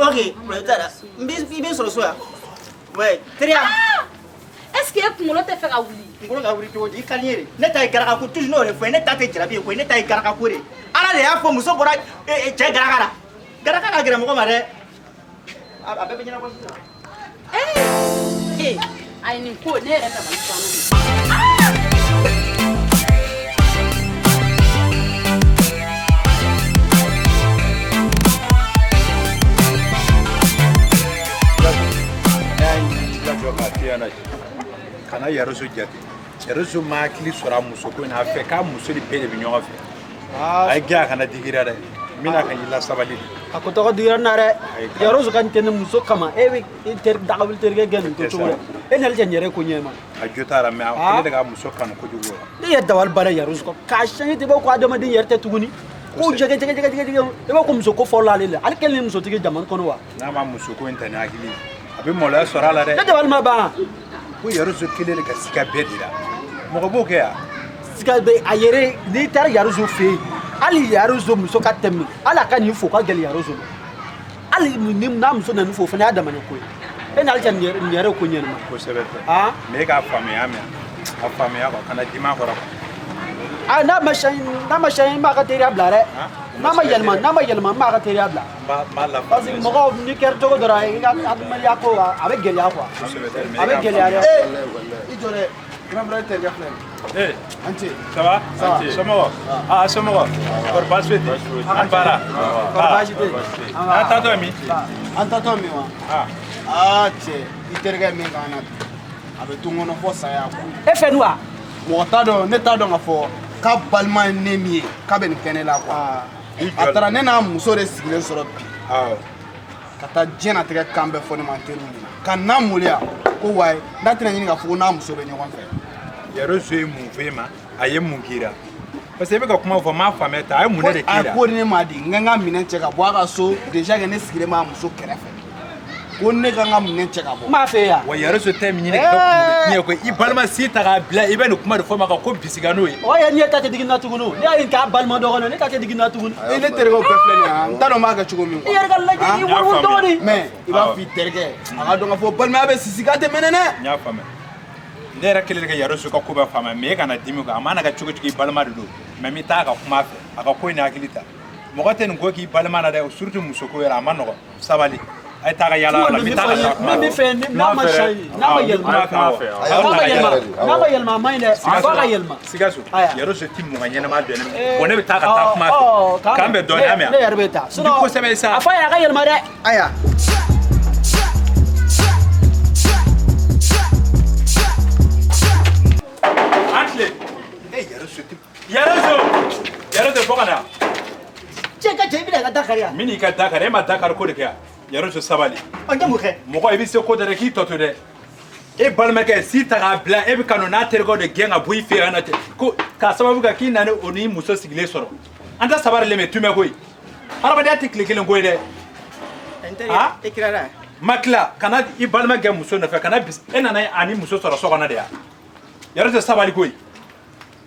ok problème t'a la n bɛ i bɛ sɔrɔ so yan ouais teriya. Est-ce que e kunkolo tɛ fɛ ka wuli? Kunkolo ka wuli cogo di i ka di n ye de ne ta ye garaka ko toujours n'o de fɔ ne ta tɛ jarabi ye koyi ne ta ye garaka ko de ye ala de y'a fɔ muso bɔra cɛ garaka la garaka ka gɛrɛ mɔgɔ ma dɛ a bɛɛ bɛ ɲɛnabɔ sisan. Ee ayi nin ko ne yɛrɛ dabali banna. yan nɔ, kana Yariso jate. Yariso ma hakili sɔrɔ a muso ko in na, a fɛ k'a muso ni bɛɛ de bɛ ɲɔgɔn fɛ. A ye gɛn, a kana digi i la dɛ. N bɛna ka n'i lasabali de. A ko tɔgɔ digira n na dɛ. Yariso ka n tɛ ne muso kama, e bɛ i teri dagawuli terikɛ gɛn nin ko cogo la, e nali cɛ n yɛrɛ ko ɲɛ ma. A jo t'a la, mais a kɛlen de k'a muso kanu kojugu. Ne yɛrɛ dabali banna Yariso kɔ k'a siɲɛ tɛ i b'a fɔ ko adamaden yɛrɛ tɛ tuguni ko jɛgɛ jɛgɛ jɛgɛ jɛgɛ jɛgɛ, i b'a fɔ ko muso ko fɔlɔ ale la, ale kɛlen ye musotigi jamana kɔnɔ wa. N'a ma muso ko in ta ni hakili ye, a bɛ maloya sɔrɔ a la dɛ. Ne dabali ma ban. Ko Yariso kelen de ka siga bɛɛ de la, mɔgɔ b'o kɛ yan. Siga bɛ a yɛrɛ, n'i taara Yariso fɛ yen, hali Yariso muso ka tɛmɛ, hali a ka nin fo ka gɛlɛn Yariso ma, hali ni n'a muso nana fo, o fana y'a damana ko ye. E n'ale cɛ nin yɛrɛ ko ɲɛnama. Kosɛbɛ tɛ. Mais e k'a faamuya, mɛn a faamuya quoi, kana dimi a kɔrɔ quoi. Ah, n'a ma siɲɛ, n'a ma siɲɛ, n b'a ka teriya bila dɛ. N'a ma yɛlɛma, n'a ma yɛlɛma, n b'a ka teriya bila. N b'a la. Parce que mɔgɔw n'i kɛra cogo dɔ la, i ka adamadenya ko a bɛ gɛlɛya quoi. Kosɛbɛ tɛ, mais A e bɛ k'a gɛlɛya dɛ. I jɔ dɛ, grand frère terikɛ filɛ nin ye. Eh, an ce. Ça va? Ça va. Somɔgɔw? Ah, somɔgɔw. Kɔri baasi foyi tɛ yen? An baara. Kɔri baasi tɛ yen. An taatɔ ye min? An taatɔ min wa? Aa cɛ, i terikɛ min k'an na bi, a bɛ to n kɔnɔ fo saya quoi. E fɛ nin wa? Mɔgɔ t'a dɔn, ne t'a dɔn k'a fɔ k'a balima ye ne min ye k'a bɛ nin kɛ ne la quoi. A taara ne n'a muso de sigilen sɔrɔ bi. Ka taa diɲɛnatigɛ kan bɛɛ fɔ ne ma n teriw ɲɛna. Ka n lamaloya ko wayi, n'a tɛna ɲini k'a fɔ ko n'a muso bɛ ɲɔgɔn fɛ. Yariso ye mun fɔ e ma? A ye mun k'i la? Parce que e bɛ ka kuma fɔ, n m'a faamuya ta. A ye mun de k'i la? A ko ne ma di, n ka n ka minɛn cɛ ka bɔ a ka so déjà que ne sigilen b'a muso kɛrɛfɛ. Ko ne ka n ka minɛn cɛ ka bɔ. N b'a fɛ yan. Wa Yariso tɛ min ɲini ka kɛ kunkolo tiɲɛ koyi. I balima si ta k'a bila, i bɛ nin kuma de fɔ ma ko bisiga n'o ye. O yɛrɛ ne ta tɛ digi n na tuguni o. Ne y'a ye k'a balima dɔgɔnin, ne ta tɛ digi n na tuguni. E ne terikɛw bɛɛ filɛ nin ye, n t'a dɔn n b'a kɛ cogo min quoi. I yɛrɛ ka lajɛ, i wolo cogo di? Mais i b'a fɔ i terikɛ a ka dɔn k'a fɔ balimaya bɛ sisi k'a tɛ mɛnɛ dɛ. N y'a faamuya. Ne yɛrɛ kelen de ka Yariso ka ko bɛɛ faamuya, mais e kana dimi quoi. A mana kɛ cogo cogo, i balima de don. Mais n bɛ taa a ka kuma fɛ, a ka ko in hakili ta. Mɔgɔ tɛ nin ko k'i balima la dɛ, surtout muso ko yɛrɛ, a ma nɔgɔn. Sabali. A ye taa ka yala la, n bɛ taa ka taa kuma Min bɛ fɛ ni n'a ma siɲɛ, n'a ma yɛlɛma, n'a ma yɛlɛma, n'a ma yɛlɛma, a ma ɲi dɛ. A f'a ka yɛlɛma. Sikaso, Yariso ti mɔgɔ ɲɛnama dɔn ne. Bon, ne bɛ taa ka taa kuma fɛ. K'an bɛn dɔɔnin, an Ne yɛrɛ bɛ taa. Sinon kosɛbɛ sa. A f'a ye a ka yɛlɛma dɛ. Aya. An tile. E Yariso ti. Yariso! Yariso bɔ ka na. Cɛ ka cɛ, i bɛna i ka da kari yan. Min n'i ka da kari, e ma da kari ko de kɛ yan. Yariso sabali. Ɔ n tɛ mun kɛ? Mɔgɔ i bɛ se ko dɔ dɛ, k'i tɔ to dɛ. E balimakɛ si ta k'a bila, e bɛ ka n'o n'a terikɛw de gɛn ka bɔ i fɛ yan nɔ ten. Ko k'a sababu kɛ k'i nana o ni muso sigilen sɔrɔ. An tɛ sabari le mɛ tumɛ koyi. Hadamadenya tɛ tile kelen ko ye dɛ. N terikɛ, e tilala? Ma tila, kana i balima gɛn muso nɔfɛ, kana bis e nana a ni muso sɔrɔ so kɔnɔ de yan. Yariso sabali koyi.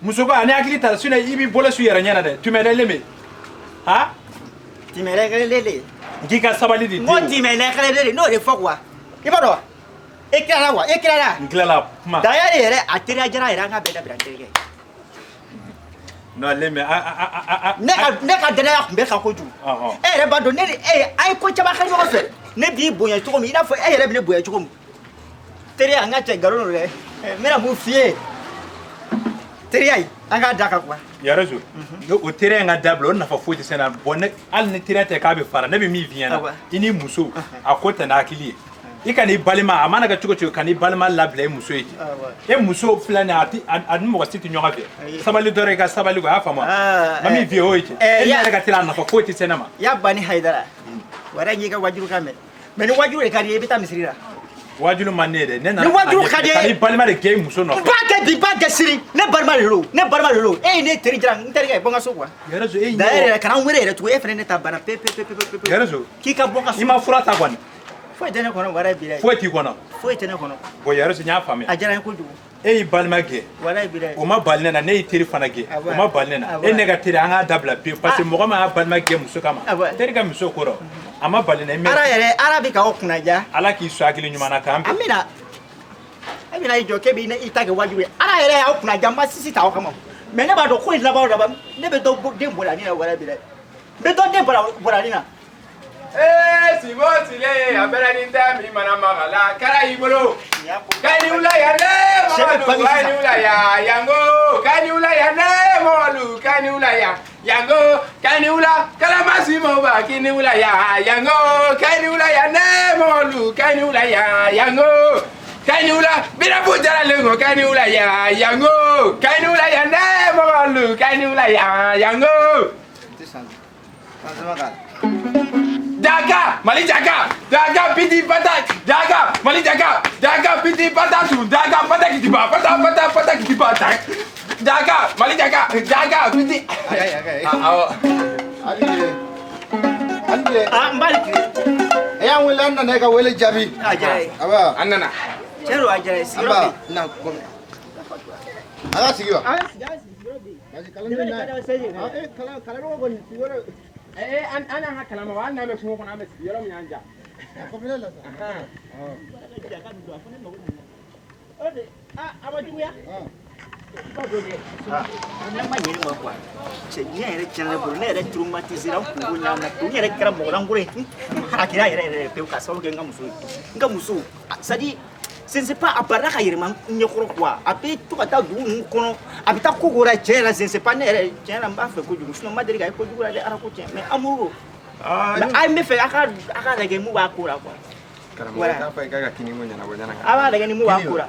Muso ko ani hakili t'a la, sinon i b'i bolo su yɛrɛ ɲɛna dɛ. Tumɛ dɛ leme. Ha? Timɛ lɛ. N k'i ka sabali de di. N ko timɛ lɛ lele, n'o de fɔ quoi. I b'a dɔn wa? E tilala wa? E tilala? N tilala kuma. Daya de yɛrɛ, a teriya jara yɛrɛ, an ka bɛɛ dabila n terikɛ. Non leme, a. Ne ka danaya tun bɛ kan kojugu. E yɛrɛ b'a dɔn ne ni e ye, an ye ko caman kɛ ɲɔgɔn fɛ. Ne b'i bonya cogo min, i n'a fɔ e yɛrɛ bɛ ne bonya cogo min. Teriya, an ka cɛ nkalon don dɛ. N bɛna mun f'i ye? Teriya in, an k'a da kan quoi. Yariso, o teriya in ka dabila, o nafa foyi tɛ se na. Bon, ne hali ni teriya tɛ k'a bɛ fara, ne bɛ min f'i ɲɛna, i ni muso a ko tɛ n'a hakili ye. I ka n'i balima, a mana kɛ cogo cogo, ka n'i balima labila i muso ye ten. E muso filɛ nin ye, a ti a ni mɔgɔ si tɛ ɲɔgɔn fɛ. Sabali dɔrɔn, i ka sabali quoi, a y'a faamu wa? Ma min f'i ye o ye tiɲɛ. E ne yɛrɛ ka teli, a nafa foyi tɛ se ne ma. Ya bani Hayidara, wara n y'i ka wajulu kan mɛn. Mais ni wajulu de ka di i ye, i bɛ taa misiri la. Wajulu man ne ye dɛ. Ne nana Ni wajulu ka di ye. ka n'i balima de gɛn i muso nɔfɛ. N b'a kɛ bi, n b'a kɛ sini. Ne balima de don, ne balima de don. E ye ne teri jara, n terikɛ, bɔ n ka so quoi. Yariso, e ɲɛ. D'ailleurs yɛrɛ, kana n wele yɛrɛ tugun, e fana ne ta banna pe pe pe pe pe pe. Yariso. K'i ka bɔ n ka so. I ma fura ta kɔni? Foyi tɛ ne kɔnɔ walayi bilayi. Foyi t'i kɔnɔ? Foyi tɛ ne kɔnɔ. Bon Yariso, n y'a faamuya. A diyara n ye kojugu. E y'i balima gɛn. Walayi bilayi. O ma bali ne na, ne y'i teri fana gɛn. O ma bali ne na. E ne ka teri, an k'a dabila pewu parce que mɔgɔ min y'a balima gɛn muso kama, teri ka muso kɔrɔ, a ma bali ne na. Ala yɛrɛ, Ala bɛ k'aw kunnaja. Ala k'i sɔn hakili ɲuman na k'an bɛn. Amina. E bɛna i jɔ k'e b'i ta kɛ wajibi ye. Ala yɛrɛ y'aw kunnaja, n ma sisi ta aw kama. Mais ne b'a dɔn ko in laban o laban, ne bɛ dɔ den bɔra nin na walayi bilayi. N bɛ dɔ den bɔra nin na. Ee Sibo Sile, a bɛrɛ ni tɛ min mana maga la, kɛra i bolo. Kani wula yan ne mɔlu, kani wula yan yango, kani wula yan ne mɔlu, kani wula yan yango, kani wula kalama simo ba kini wula yan yango, kani wula yan ne mɔlu, kani wula yan yango, K'ayi ni wula Birabu Jara lengo k'ayi ni wula ya yango k'ayi ni wula ya ne mɔgɔlu k'ayi ni wula ya yango. Daga Mali daga daga piti pata daga Mali daga daga piti pata tu daga pata kitiba pata pata pata kitiba daga Mali daga daga piti. Awɔ. Ali. Ah n b'ale tile. E y'an wele an nana e ka wele jaabi. A diyara ye. Aba. An nana. Tiɲɛ don a diyara ye sigiyɔrɔ bɛ yen. Na kɔmi. A ka sigi wa. A ka sigi a ka sigi sigiyɔrɔ bɛ yen. Parce que kalan na. Kalan kalanɔgɔ kɔni sigiyɔrɔ. An y'an ka kalan ma wa hali n'an bɛ kungo kɔnɔ an bɛ sigi yɔrɔ min y'an ja. A kɔfɛla la sa. A ma juguya. Ne ma ɲinɛ ma quoi. Cɛ diɲɛ yɛrɛ tiɲɛna ne bolo ne yɛrɛ traumatisé ra n kungo ɲana n yɛrɛ kɛra mɔgɔ lankolon ye n harakira yɛrɛ yɛrɛ pewu k'a sababu kɛ n ka muso ye n ka muso c'est à dire je ne sais pas a barila ka yɛlɛma n ɲɛkɔrɔ quoi a bɛ to ka taa dugu ninnu kɔnɔ a bɛ taa ko ko la tiɲɛ yɛrɛ la je ne sais pas ne yɛrɛ tiɲɛ yɛrɛ la n b'a fɛ kojugu sinon n ma deli ka ye kojugu la dɛ ala ko tiɲɛ mais amour don mais a n bɛ fɛ a ka lajɛ mun b'a ko la quoi. Karamɔgɔ t'a fɔ i k'a ka kini ko ɲɛnabɔ ɲɛna. A b'a lajɛ ni mun b'a ko la.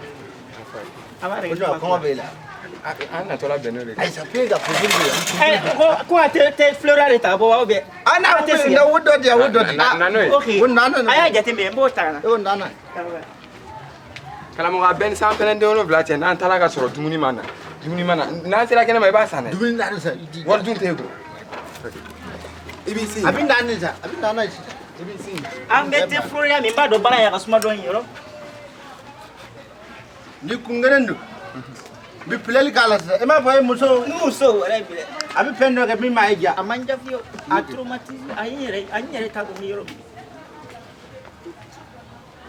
A b'a lajɛ ni mun b'a ko la. Kɔngɔ b'e la. An natɔla bɛn n'o de ye. Ayi sa pe ka furu de. Ko a tɛ fleur de ta ka bɔ wa ou bien. A n'a tɛ sigi. O dɔ di yan o dɔ di. Na n'o ye. Ok O nana. A y'a jateminɛ n b'o ta ka na. O nana. Karamɔgɔ a bɛɛ ni san pɛrɛn den wolonwula cɛ n'an taara ka sɔrɔ dumuni ma na n'an sera kɛnɛ ma i b'a san dɛ. Dumuni nana sa. Wari dun t'e kun. I b'i sigi. A bɛ na ne sa a bɛ na n'a ye sisan. I b'i sigi. An bɛ te fleur min n b'a dɔn baara in a ka suma dɔɔni yɔrɔ. Ni kun kelen don. N bɛ pilɛli k'a la sisan i m'a fɔ e muso. N muso wɛrɛ bilɛ. A bɛ fɛn dɔ kɛ min m'a ye ja. A man diya fiyewu a traumatisé a ye n yɛrɛ a n yɛrɛ t'a dɔn n bɛ yɔrɔ min.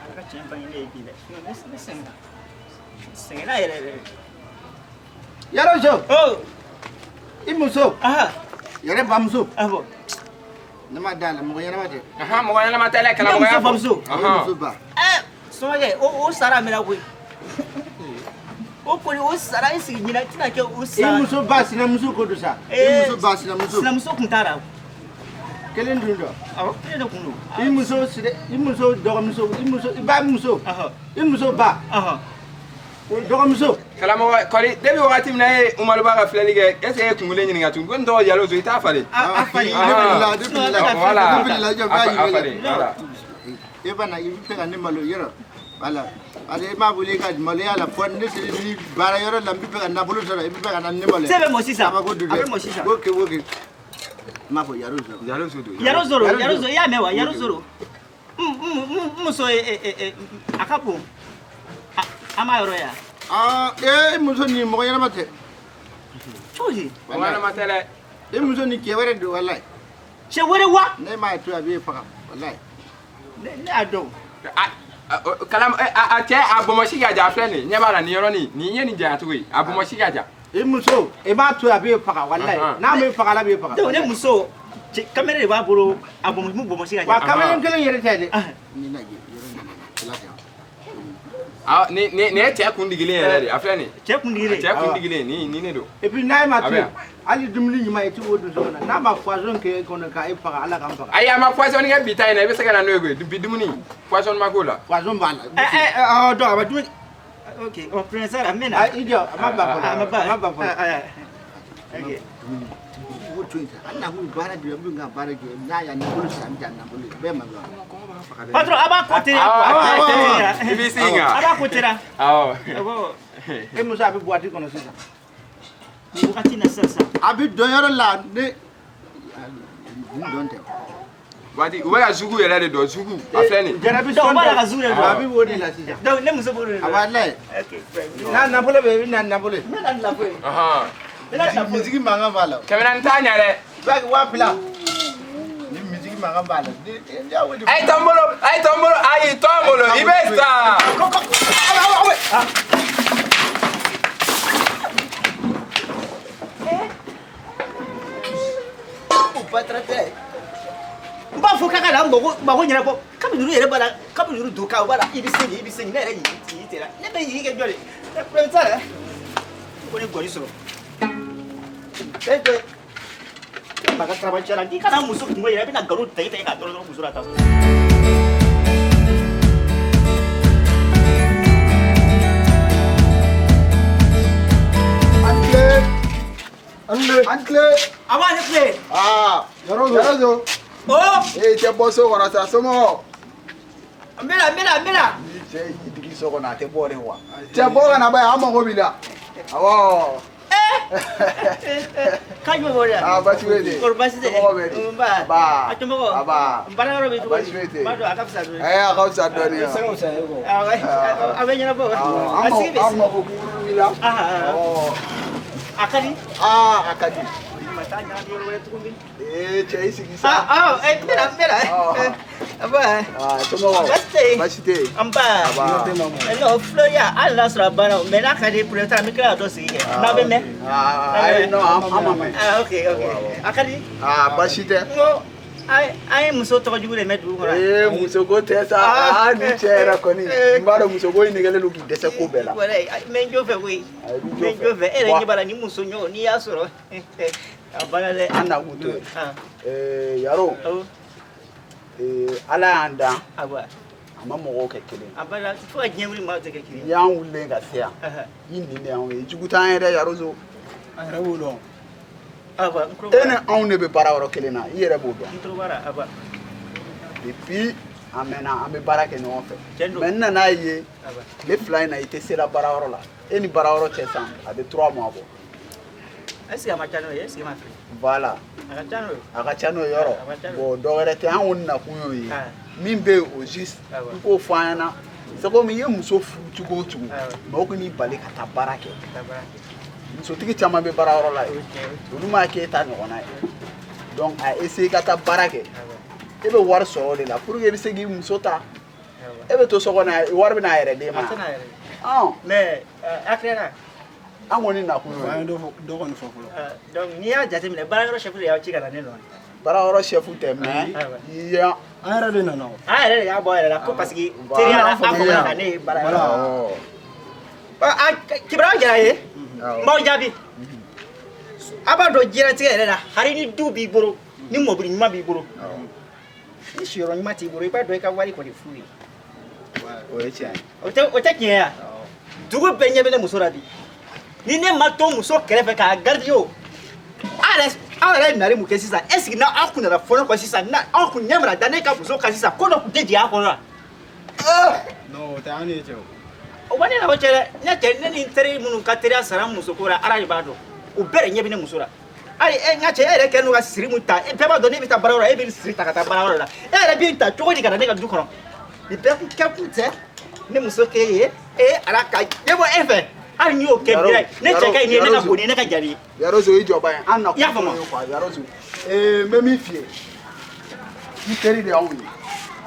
Ala ka tiɲɛ bange ne ye bi dɛ sinon ne sɛgɛnna n sɛgɛnna yɛrɛ yɛrɛ. Yɔrɔ jo. Oh. I muso. Aha. Yɛrɛ bamuso. Awɔ. Ne ma da la mɔgɔ ɲɛnama tɛ. Mɔgɔ ɲɛnama tɛ dɛ karamɔgɔ y'a fɔ. Ne muso bamuso. O muso ba. Sɔmɔgɔ o sara a mɛnna koyi. O kɔni o sara e sigi ɲinɛ tɛna kɛ o sara. I muso ba sinamuso ko don sa. I muso ba sinamuso. Sinamuso kun t'a la. Kelen dun dɔ. Awɔ kelen de kun don. I muso i muso dɔgɔmuso i muso i ba muso. I muso ba. O dɔgɔmuso. Karamɔgɔ kɔni depuis wagati min na e ye Umaru Ba ka filɛli kɛ est ce que e ye kunkolo ɲininka tugun ko n tɔgɔ Yalozo i t'a falen. A falen. Ne filila Voilà. ne filila jɔ A b'a yir'i la. falen voilà. E bana i bɛ fɛ ka ne malo yɔrɔ. Voilà. Parce que e m'a wele ka maloya la fɔ ne sera ni baara yɔrɔ la n bɛ fɛ ka nafolo sɔrɔ i bɛ fɛ ka na ne maloya. Se bɛ mɔ sisan. Kabako don dɛ. A bɛ mɔ sisan. Ok ok. N m'a fɔ Yalozo. Yalozo don. Yalozo Yalozo i y'a mɛn wa Yalozo. N muso ye a ka bon. A m'a yɔrɔ ye wa. Aa ee muso nin mɔgɔ ɲɛnama tɛ. Cogo di. Mɔgɔ ɲɛnama tɛ dɛ. E muso nin cɛ wɛrɛ don walayi. Cɛ wɛrɛ wa. Ne m'a to a b'e faga walayi. Ne y'a dɔn. Kalam a cɛ a bɔnbɔsi ka jan a filɛ nin ye ɲɛ b'a la nin yɔrɔnin nin ye nin janya cogo ye a bɔnbɔsi ka jan. I muso i b'a to a b'e faga walayi n'a m'e faga ala b'e faga. Donc ne muso kamalen de b'a bolo a bɔnbɔsi bɔnbɔsi ka jan. Wa kamalen kelen yɛrɛ tɛ dɛ. Ni lajɛ yɔrɔ nin la kɛ. Ah ni ni ye cɛ kundigilen yɛrɛ de a filɛ nin ye. Cɛ kundigilen. Cɛ kundigilen nin ne don. Et puis n'a ma to yen hali dumuni ɲuman i ti k'o dun so kɔnɔ n'a ma poison kɛ e kɔnɔ k'e faga ala k'an faga. Ayi a ma poison kɛ bi ta in na i bɛ se ka na n'o ye koyi bi dumuni poison ma k'o la. Poison b'a la. Ɛ donc a ma dumuni. Ok on prend ça la mɛna. I jɔ a ma ban fɔlɔ a ma ban a ma ban fɔlɔ. Ok. O to yen sa hali n'a ko baara jɔ n bɛ n ka baara kɛ n'a y'a nafolo sɔrɔ an bɛ taa nafolo ye bɛɛ ma ban. Patron a b'a ko teliya quoi. I b'i sigi nka. A b'a ko teliya. Awɔ. E muso a bɛ boîte kɔnɔ sisan. Nin wagati in na sisan sisan. A bɛ dɔn yɔrɔ la ne nin dɔn tɛ. Waati u bɛ ka zugu yɛrɛ de dɔn zugu a filɛ nin ye. Jarabi Donc o b'a la ka zugu de dɔn. A bɛ o de la sisan. Donc ne muso b'o de dɔn. A b'a lajɛ. Ok. N'a nafolo bɛ yen i bɛ na ni nafolo ye. N bɛ na ni nafolo ye. N bɛ na ni nafolo ye. Misigi mankan b'a la. 400 t'a ɲɛ dɛ. Baki 2000. Ni misigi mankan b'a la. A ye tɔn bolo a ye tɔn bolo ayi tɔn bolo i bɛ sa. O batara tɛ. N b'a fɔ k'a ka na n mago ɲɛnabɔ kabi ninnu yɛrɛ b'a la kabi ninnu don kan o b'a la i bɛ se nin i bɛ se nin ne yɛrɛ y'i tɛ la ne bɛ y'i kɛ jɔn de ye problème t'a la ko ne gɔni sɔrɔ. E jɔ Maka karaba la k'i kana muso kungo yɛrɛ i bɛna nkalon tigɛ tigɛ k'a dɔrɔn muso la tan. An tile. An tile. A b'a ne tile. Aa. Yɔrɔzo. O. Ee cɛ bɔ so kɔnɔ sa somɔgɔw. N bɛna n bɛna n bɛna. Ni cɛ y'i digi so kɔnɔ a tɛ bɔ de wa. Cɛ bɔ ka na ba ye an mago b'i la. Awɔ. K'a jumɛn b'o de la. Aa baasi foyi tɛ yen. Kɔri baasi tɛ. Somɔgɔw bɛ di. Nba. Nba. A somɔgɔw. Aba. N baarayɔrɔ bɛ cogo di. Baasi foyi tɛ yen. N b'a dɔn a ka fisa dɔɔni. Ɛɛ a ka fisa dɔɔni. Awɔ a bɛ ɲɛnabɔ. Awɔ A sigi bɛ. an mago kunkurunin b'i la. Awɔ. A ka di. Aa a ka di. Ma taa ɲagami yɔrɔ wɛrɛ tuguni. Ee cɛ i sigi sa. Aa aa n bɛna n bɛna. Aba. Aa somɔgɔw. Baasi tɛ yen. Baasi tɛ yen. Nba. Aba. Non Floria hali n'a sɔrɔ a banna o mais n'a ka di problème t'a la n bɛ tila ka dɔ sigi kɛ. N'aw bɛ mɛn. Aa ayi non an ma mɛn. Ah ok ok a ka di. Aa baasi tɛ. N ko an ye muso tɔgɔ jugu de mɛn dugu kɔnɔ. Ee muso ko tɛ sa aa ni cɛ yɛrɛ kɔni n b'a dɔn muso ko in negelen don k'i dɛsɛ ko bɛɛ la. Walayi n bɛ n jo fɛ koyi. N bɛ n jo fɛ e yɛrɛ ɲɛ b'a la ni muso ɲɔgɔn n'i y'a sɔrɔ a banna dɛ. An nakun t'o ye. Ee Yaro. Ee Ala y'an dan. Awa. A ma mɔgɔw kɛ kelen ye. A banna fo ka diɲɛ wuli maaw tɛ kɛ kelen ye. N'i y'an wulilen ka se yan. I nin de y'anw ye jugu t'an ye dɛ Yarozo. A yɛrɛ b'o dɔn. Awa n tulo E ni anw de bɛ baara yɔrɔ kelen na i yɛrɛ b'o dɔn. N tulo b'a la awa. Depuis a mɛnna an bɛ baara kɛ ɲɔgɔn fɛ. Tiɲɛ don. Mais n nana ye tile 2 in na i tɛ sera baarayɔrɔ la e ni baarayɔrɔ cɛ san a bɛ 3 mois bɔ. Est ce que a ma ca n'o ye est ce que ma fili. Voilà. A ka ca n'o ye. A ka ca n'o ye yɔrɔ. A ka ca n'o ye. Bon dɔ wɛrɛ tɛ an kɔni nakun y'o ye. Min bɛ yen au juste i k'o fɔ an ɲɛna c'est comme i ye muso furu cogo o cogo mais o kan'i bali ka taa baara kɛ. Musotigi caman bɛ baarayɔrɔ la yen olu m'a kɛ e ta ɲɔgɔnna ye donc a essayer ka taa baara kɛ e bɛ wari sɔrɔ o de la pour que i bɛ se k'i muso ta e bɛ to so kɔnɔ wari bɛ n'a yɛrɛ d'e ma. A tɛ n'a yɛrɛ ye. Mais a tilara. An kɔni nakun y'o ye. An ye dɔ kɔni fɔ fɔlɔ. Donc n'i y'a jateminɛ baarayɔrɔ chef de y'aw ci ka na ne nɔ. Baarayɔrɔ chef tɛ mais yan. An yɛrɛ de nana o. An yɛrɛ de y'a bɔ a yɛrɛ la ko parce que teriya la an famana ka ne ye baarayɔrɔ la. Kibaruya diyara n ye. N b'aw jaabi. A b'a dɔn diɲɛlatigɛ yɛrɛ la hali ni du b'i bolo ni mɔbili ɲuman b'i bolo ni siyɔrɔ ɲuman t'i bolo i b'a dɔn i ka wari kɔni fu ye. O ye tiɲɛ ye. O tɛ tiɲɛ ye wa? Dugu bɛɛ ɲɛ bɛ ne muso la bi. Ni ne ma to muso kɛrɛfɛ k'a garidi o aw yɛrɛ nali mun kɛ sisan est ce que n'aw kun nana fɔ ne kɔ sisan n'aw kun ɲɛ mana da ne ka muso kan sisan ko dɔ kun tɛ jigin a kɔnɔ wa. Non o tɛ an de ye cɛ o. O ma ne n'aw cɛ dɛ ne cɛ ne ni n teri minnu ka teriya sara n muso ko la Ala de b'a dɔn u bɛɛ de ɲɛ bɛ ne muso la hali e n ka cɛ e yɛrɛ kɛlen don ka siri mun ta e bɛɛ b'a dɔn ne bɛ taa baarayɔrɔ la e bɛ siri ta ka taa baarayɔrɔ la e yɛrɛ bɛ ta cogo di ka na ne ka du kɔnɔ nin bɛɛ kun kɛ kun tɛ ne muso k'e ye e Ala ka ne bɔ e fɛ. Hali n'i y'o kɛ bira ye ne cɛ ka ɲi ni ye ne ka bon ni ye ne ka jan ni ye. Yarozo i jɔ ba ye an nakun I y'a faamu t'o ye quoi Yarozo ee n bɛ min f'i ye i teri de y'anw ye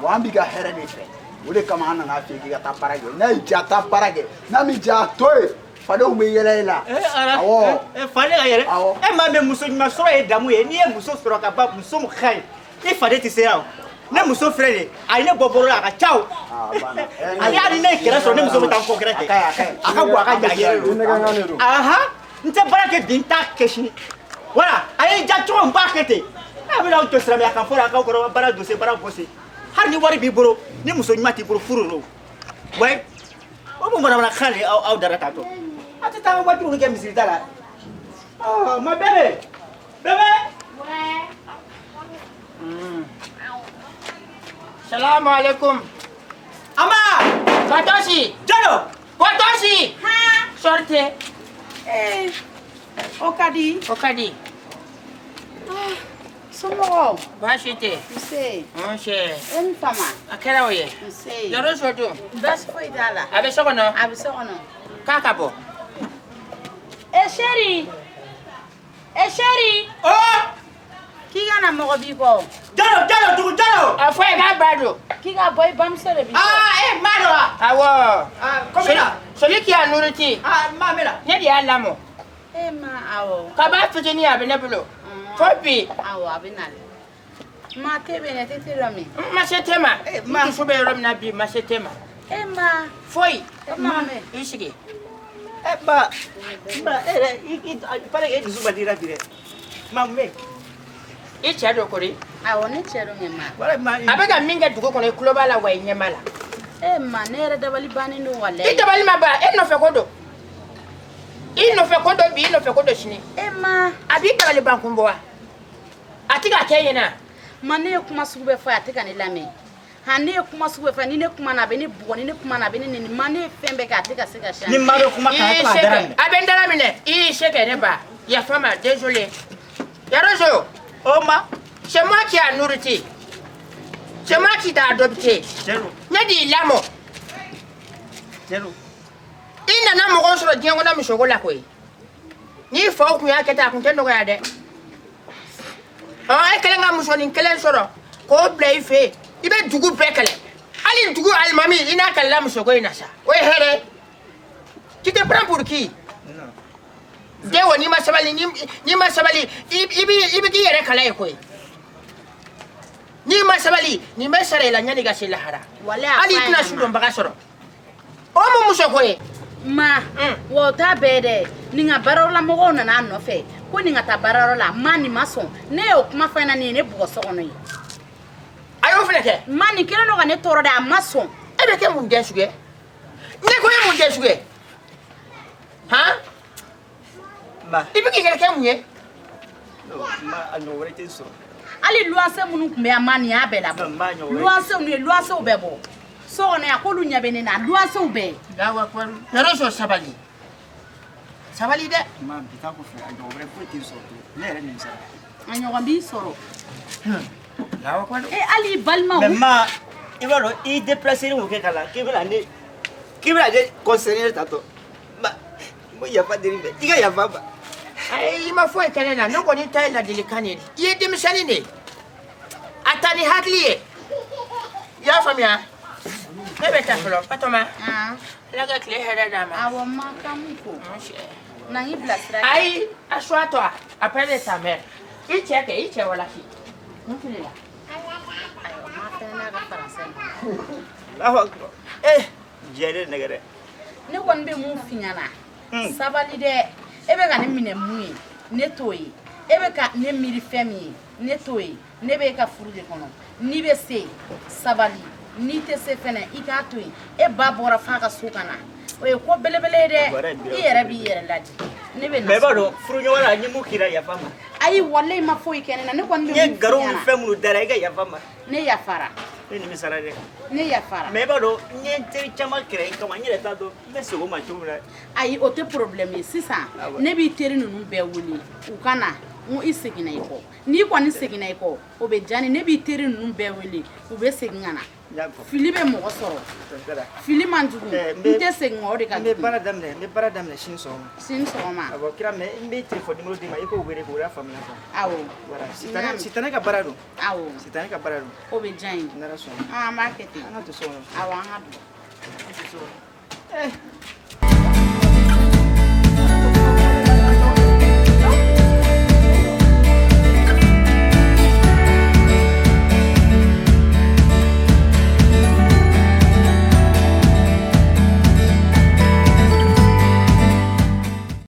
wa an b'i ka hɛrɛ de fɛ o de kama an nana f'i ye k'i ka taa baara kɛ n'a y'i diya taa baara kɛ n'a m'i diya a to yen fadenw bɛ yɛlɛ i la. Awɔ. Faden ka yɛlɛ e maa min muso ɲuman sɔrɔ ye damu ye n'i ye muso sɔrɔ ka ban muso min ka ɲi i faden tɛ se yan o. Ne muso filɛ nin ye a ye ne bɔ bolo la a ka ca o. Ale hali ne ye kɛlɛ sɔrɔ ne muso bɛ taa n kɔ kɛrɛ fɛ a ka bon a ka jan yɛrɛ ahan n tɛ baara kɛ bi n t'a kɛ sini voilà a ye n ja cogo n b'a kɛ ten a bɛna aw jɔ silamɛya kan fɔ la k'aw kɔrɔ baara dossier baara gosi hali ni wari b'i bolo ni muso ɲuman t'i bolo furu don ouais o mun manamanakan de aw dara tantɔ a tɛ taa waati minnu kɛ misiri da la ɔ ma bébé bébé. Salamu alaikum. Ama. Batosi. Jalo. Batosi. Ha. Sortez. Eh. O ka di. O ka di. Somɔgɔw. Baasi tɛ. Nse. Nse. E ni fama. A kɛra o ye. Nse. Yɔrɔ dun. Baasi foyi t'a la. A bɛ so kɔnɔ. A bɛ so kɔnɔ. K'a ka bɔ. E chérie. E chérie. Oh. K'i ka na mɔgɔ b'i kɔ. Jalo jalo dugu jalo. A fɔ ye k'a ba don. K'i ka bɔ i bamuso de b'i kɔ. Aa e ma don wa. Awɔ. Aa komi na. Celui qui a nourri. Aa ma mɛn na. Ne de y'a lamɔ. E ma awɔ. Kab'a fitinin a bɛ ne bolo. Fo bi. Awɔ a bɛ na de. Ma te bɛ yen te te dɔ min. N ma se te ma. N dusu bɛ yɔrɔ min na bi n ma se te ma. E ma. Foyi. E ma mɛn. I sigi. E ba ba e yɛrɛ i paraît que e dusu man di i la bi dɛ. Ma mun bɛ yen. I cɛ don kori. Awɔ ne cɛ don kɛ ma. A bɛ ka min kɛ dugu kɔnɔ i tulo b'a la wa i ɲɛ b'a la. E ma ne yɛrɛ dabali bannen don walayi. I dabali ma ban e nɔfɛ ko don. I nɔfɛ ko dɔ bi, i nɔfɛ ko dɔ sini. E ma. A b'i dabali ban kun bɔ wa? A ti k'a kɛ ɲɛna. Ma ne ye kuma sugu bɛɛ fɔ a tɛ ka ne lamɛn. Han, ne ye kuma sugu bɛɛ fɔ, ni ne kuma na a bɛ ne bugɔ, ni ne kuma na a bɛ ne nɛni. Ma, ne ye fɛn bɛɛ kɛ, a tɛ ka se ka changer. Ni ma bɛ kuma kan, I a se dara kɛ minɛ. A bɛ n dala minɛ. I se kɛ, ne ba, yafa ma, désolé. Yarozo. O ma. C'est moi qui a nourri, c'est moi qui t'a adopté. Ne de y'i lamɔ. Jɛro. I nana mɔgɔ sɔrɔ diɲɛ kɔnɔ musoko la koyi. N'i faw kun y'a kɛ tan, a kun tɛ nɔgɔya dɛ. Ɔ, e kɛlen ka musonin kelen sɔrɔ k'o bila i fɛ yen, i bɛ dugu bɛɛ kɛlɛ, hali dugu alimami, i n'a kɛlɛla musoko in na sa. O ye hɛrɛ ye? Tu te prends pour qui? Den o, n'i ma sabali, n'i ma sabali, i bɛ k'i yɛrɛ kala ye koyi. N'i ma sabali, nin bɛ sara i la yanni i ka se lahara. Walayi, a Hali i f'a tɛna ɲɛna, su ma. dɔnbaga sɔrɔ. O mun musoko ye? Ma, wa o t'a bɛɛ dɛ. Nin ka baarayɔrɔla mɔgɔw nana a nɔfɛ ko nin ka taa baarayɔrɔ la. Ma, nin ma sɔn. Ne y'o kuma fɔ a ɲɛna, nin ye ne bugɔ so kɔnɔ yen. A y'o fana kɛ. Ma, nin kɛlen don ka ne tɔɔrɔ dɛ, a ma sɔn. E bɛ kɛ mun den sugu ye? Ne ko e mun den sugu ye han? Ma. I bɛ k'i yɛrɛ kɛ mun ye? Ma, a ɲɔgɔn wɛrɛ tɛ n sɔrɔ. Hali luwanse minnu tun bɛ yan, ma, nin y'a bɛɛ labɔ. Ma, ɲɔgɔn wɛrɛ. Luwanse ninnu ye luwansew bɛɛ bɔ so kɔnɔ yan, k'olu ɲɛ bɛ ne na, luwansew bɛɛ. Yɔrɔ sabali, sabali dɛ. Ma, bi ta kɔfɛ, a ɲɔgɔn wɛrɛ foyi tɛ n sɔrɔ tugun. Ne yɛrɛ nimisara. A ɲɔgɔn b'i sɔrɔ. E, hali i balimaw. Mais ma, i b'a dɔn, i déplacé mun kɛ ka na k'i bɛna ne conseiller tantɔ. Ma, n bɛ yafa deli fɛ, i ka yafa n ma. Ayi, i ma foyi kɛ ne la. Ne kɔni ta ye ladilikan de ye. I ye denmisɛnnin de ye, a ta ni hakili ye, i y'a faamuya? Ne bɛ taa fɔlɔ, Batɔma. Ala ka tile hɛrɛ d'a ma. Awɔ, ma, kan mun ko na n y'i bilasira. Ayi, assois-toi, appelle ta mère. I cɛ kɛ, i cɛ wala si n filila. Ayiwa, ma fɛnɛ n'a ka faransɛ ma. Allahu akbar. Eh, diɲɛ ne nɛgɛ dɛ. Ne kɔni bɛ mun f'i ɲɛna, sabali dɛ. E bɛ ka ne minɛ mun ye, ne t'o ye. E bɛ ka ne miiri fɛn min ye, ne t'o ye. Ne bɛ e ka furu de kɔnɔ. N'i bɛ se, sabali. N'i tɛ se fɛnɛ, i k'a to yen. E ba bɔra f'a ka so ka na, o ye ko belebele ye dɛ. I yɛrɛ b'i yɛrɛ ladi. Ne bɛ na. Mais i b'a dɔn, furuɲɔgɔn la, n ye mun k'i la, yafa n ma. Ayi, walayi, ma foyi kɛ ne na. Ne kɔni N bɛ ye mun f'i nkalon ni ɲɛna. fɛn minnu dara, i ka yafa n ma. Ne yafara. Ne nimisara dɛ. Ne yafara. Mais i b'a dɔn, n ye n teri caman kɛlɛ i kama. N yɛrɛ t'a dɔn n bɛ segin o ma cogo min na. Ayi, o tɛ problème ye sisan. Awɔ. Ne b'i teri ninnu bɛɛ wele u ka na. N ko i seginna i kɔ, n'i kɔni seginna i kɔ, o bɛ diya ne. Ne b'i teri ninnu bɛɛ wele, u bɛ segin ka na. N y'a faamu. Fili bɛ mɔgɔ sɔrɔ, fili man jugu. Eh, N tɛ segin kɔ, o de ka N bɛ jugu. baara daminɛ, n bɛ baara daminɛ sini sɔgɔma. Sini sɔgɔma. Awɔ, kira, mais n bɛ téléphone numéro d'i ma, i k'o wele k'o lafaamuya quoi. Awɔ. Voilà, sitanɛ, sitanɛ ka baara don. Awɔ. Sitanɛ ka baara don. O bɛ diya n ye. N'Ala sɔnna. An b'a kɛ ten. An ka to so kɔnɔ. Awɔ, an ka don. An to so kɔnɔ. Eh.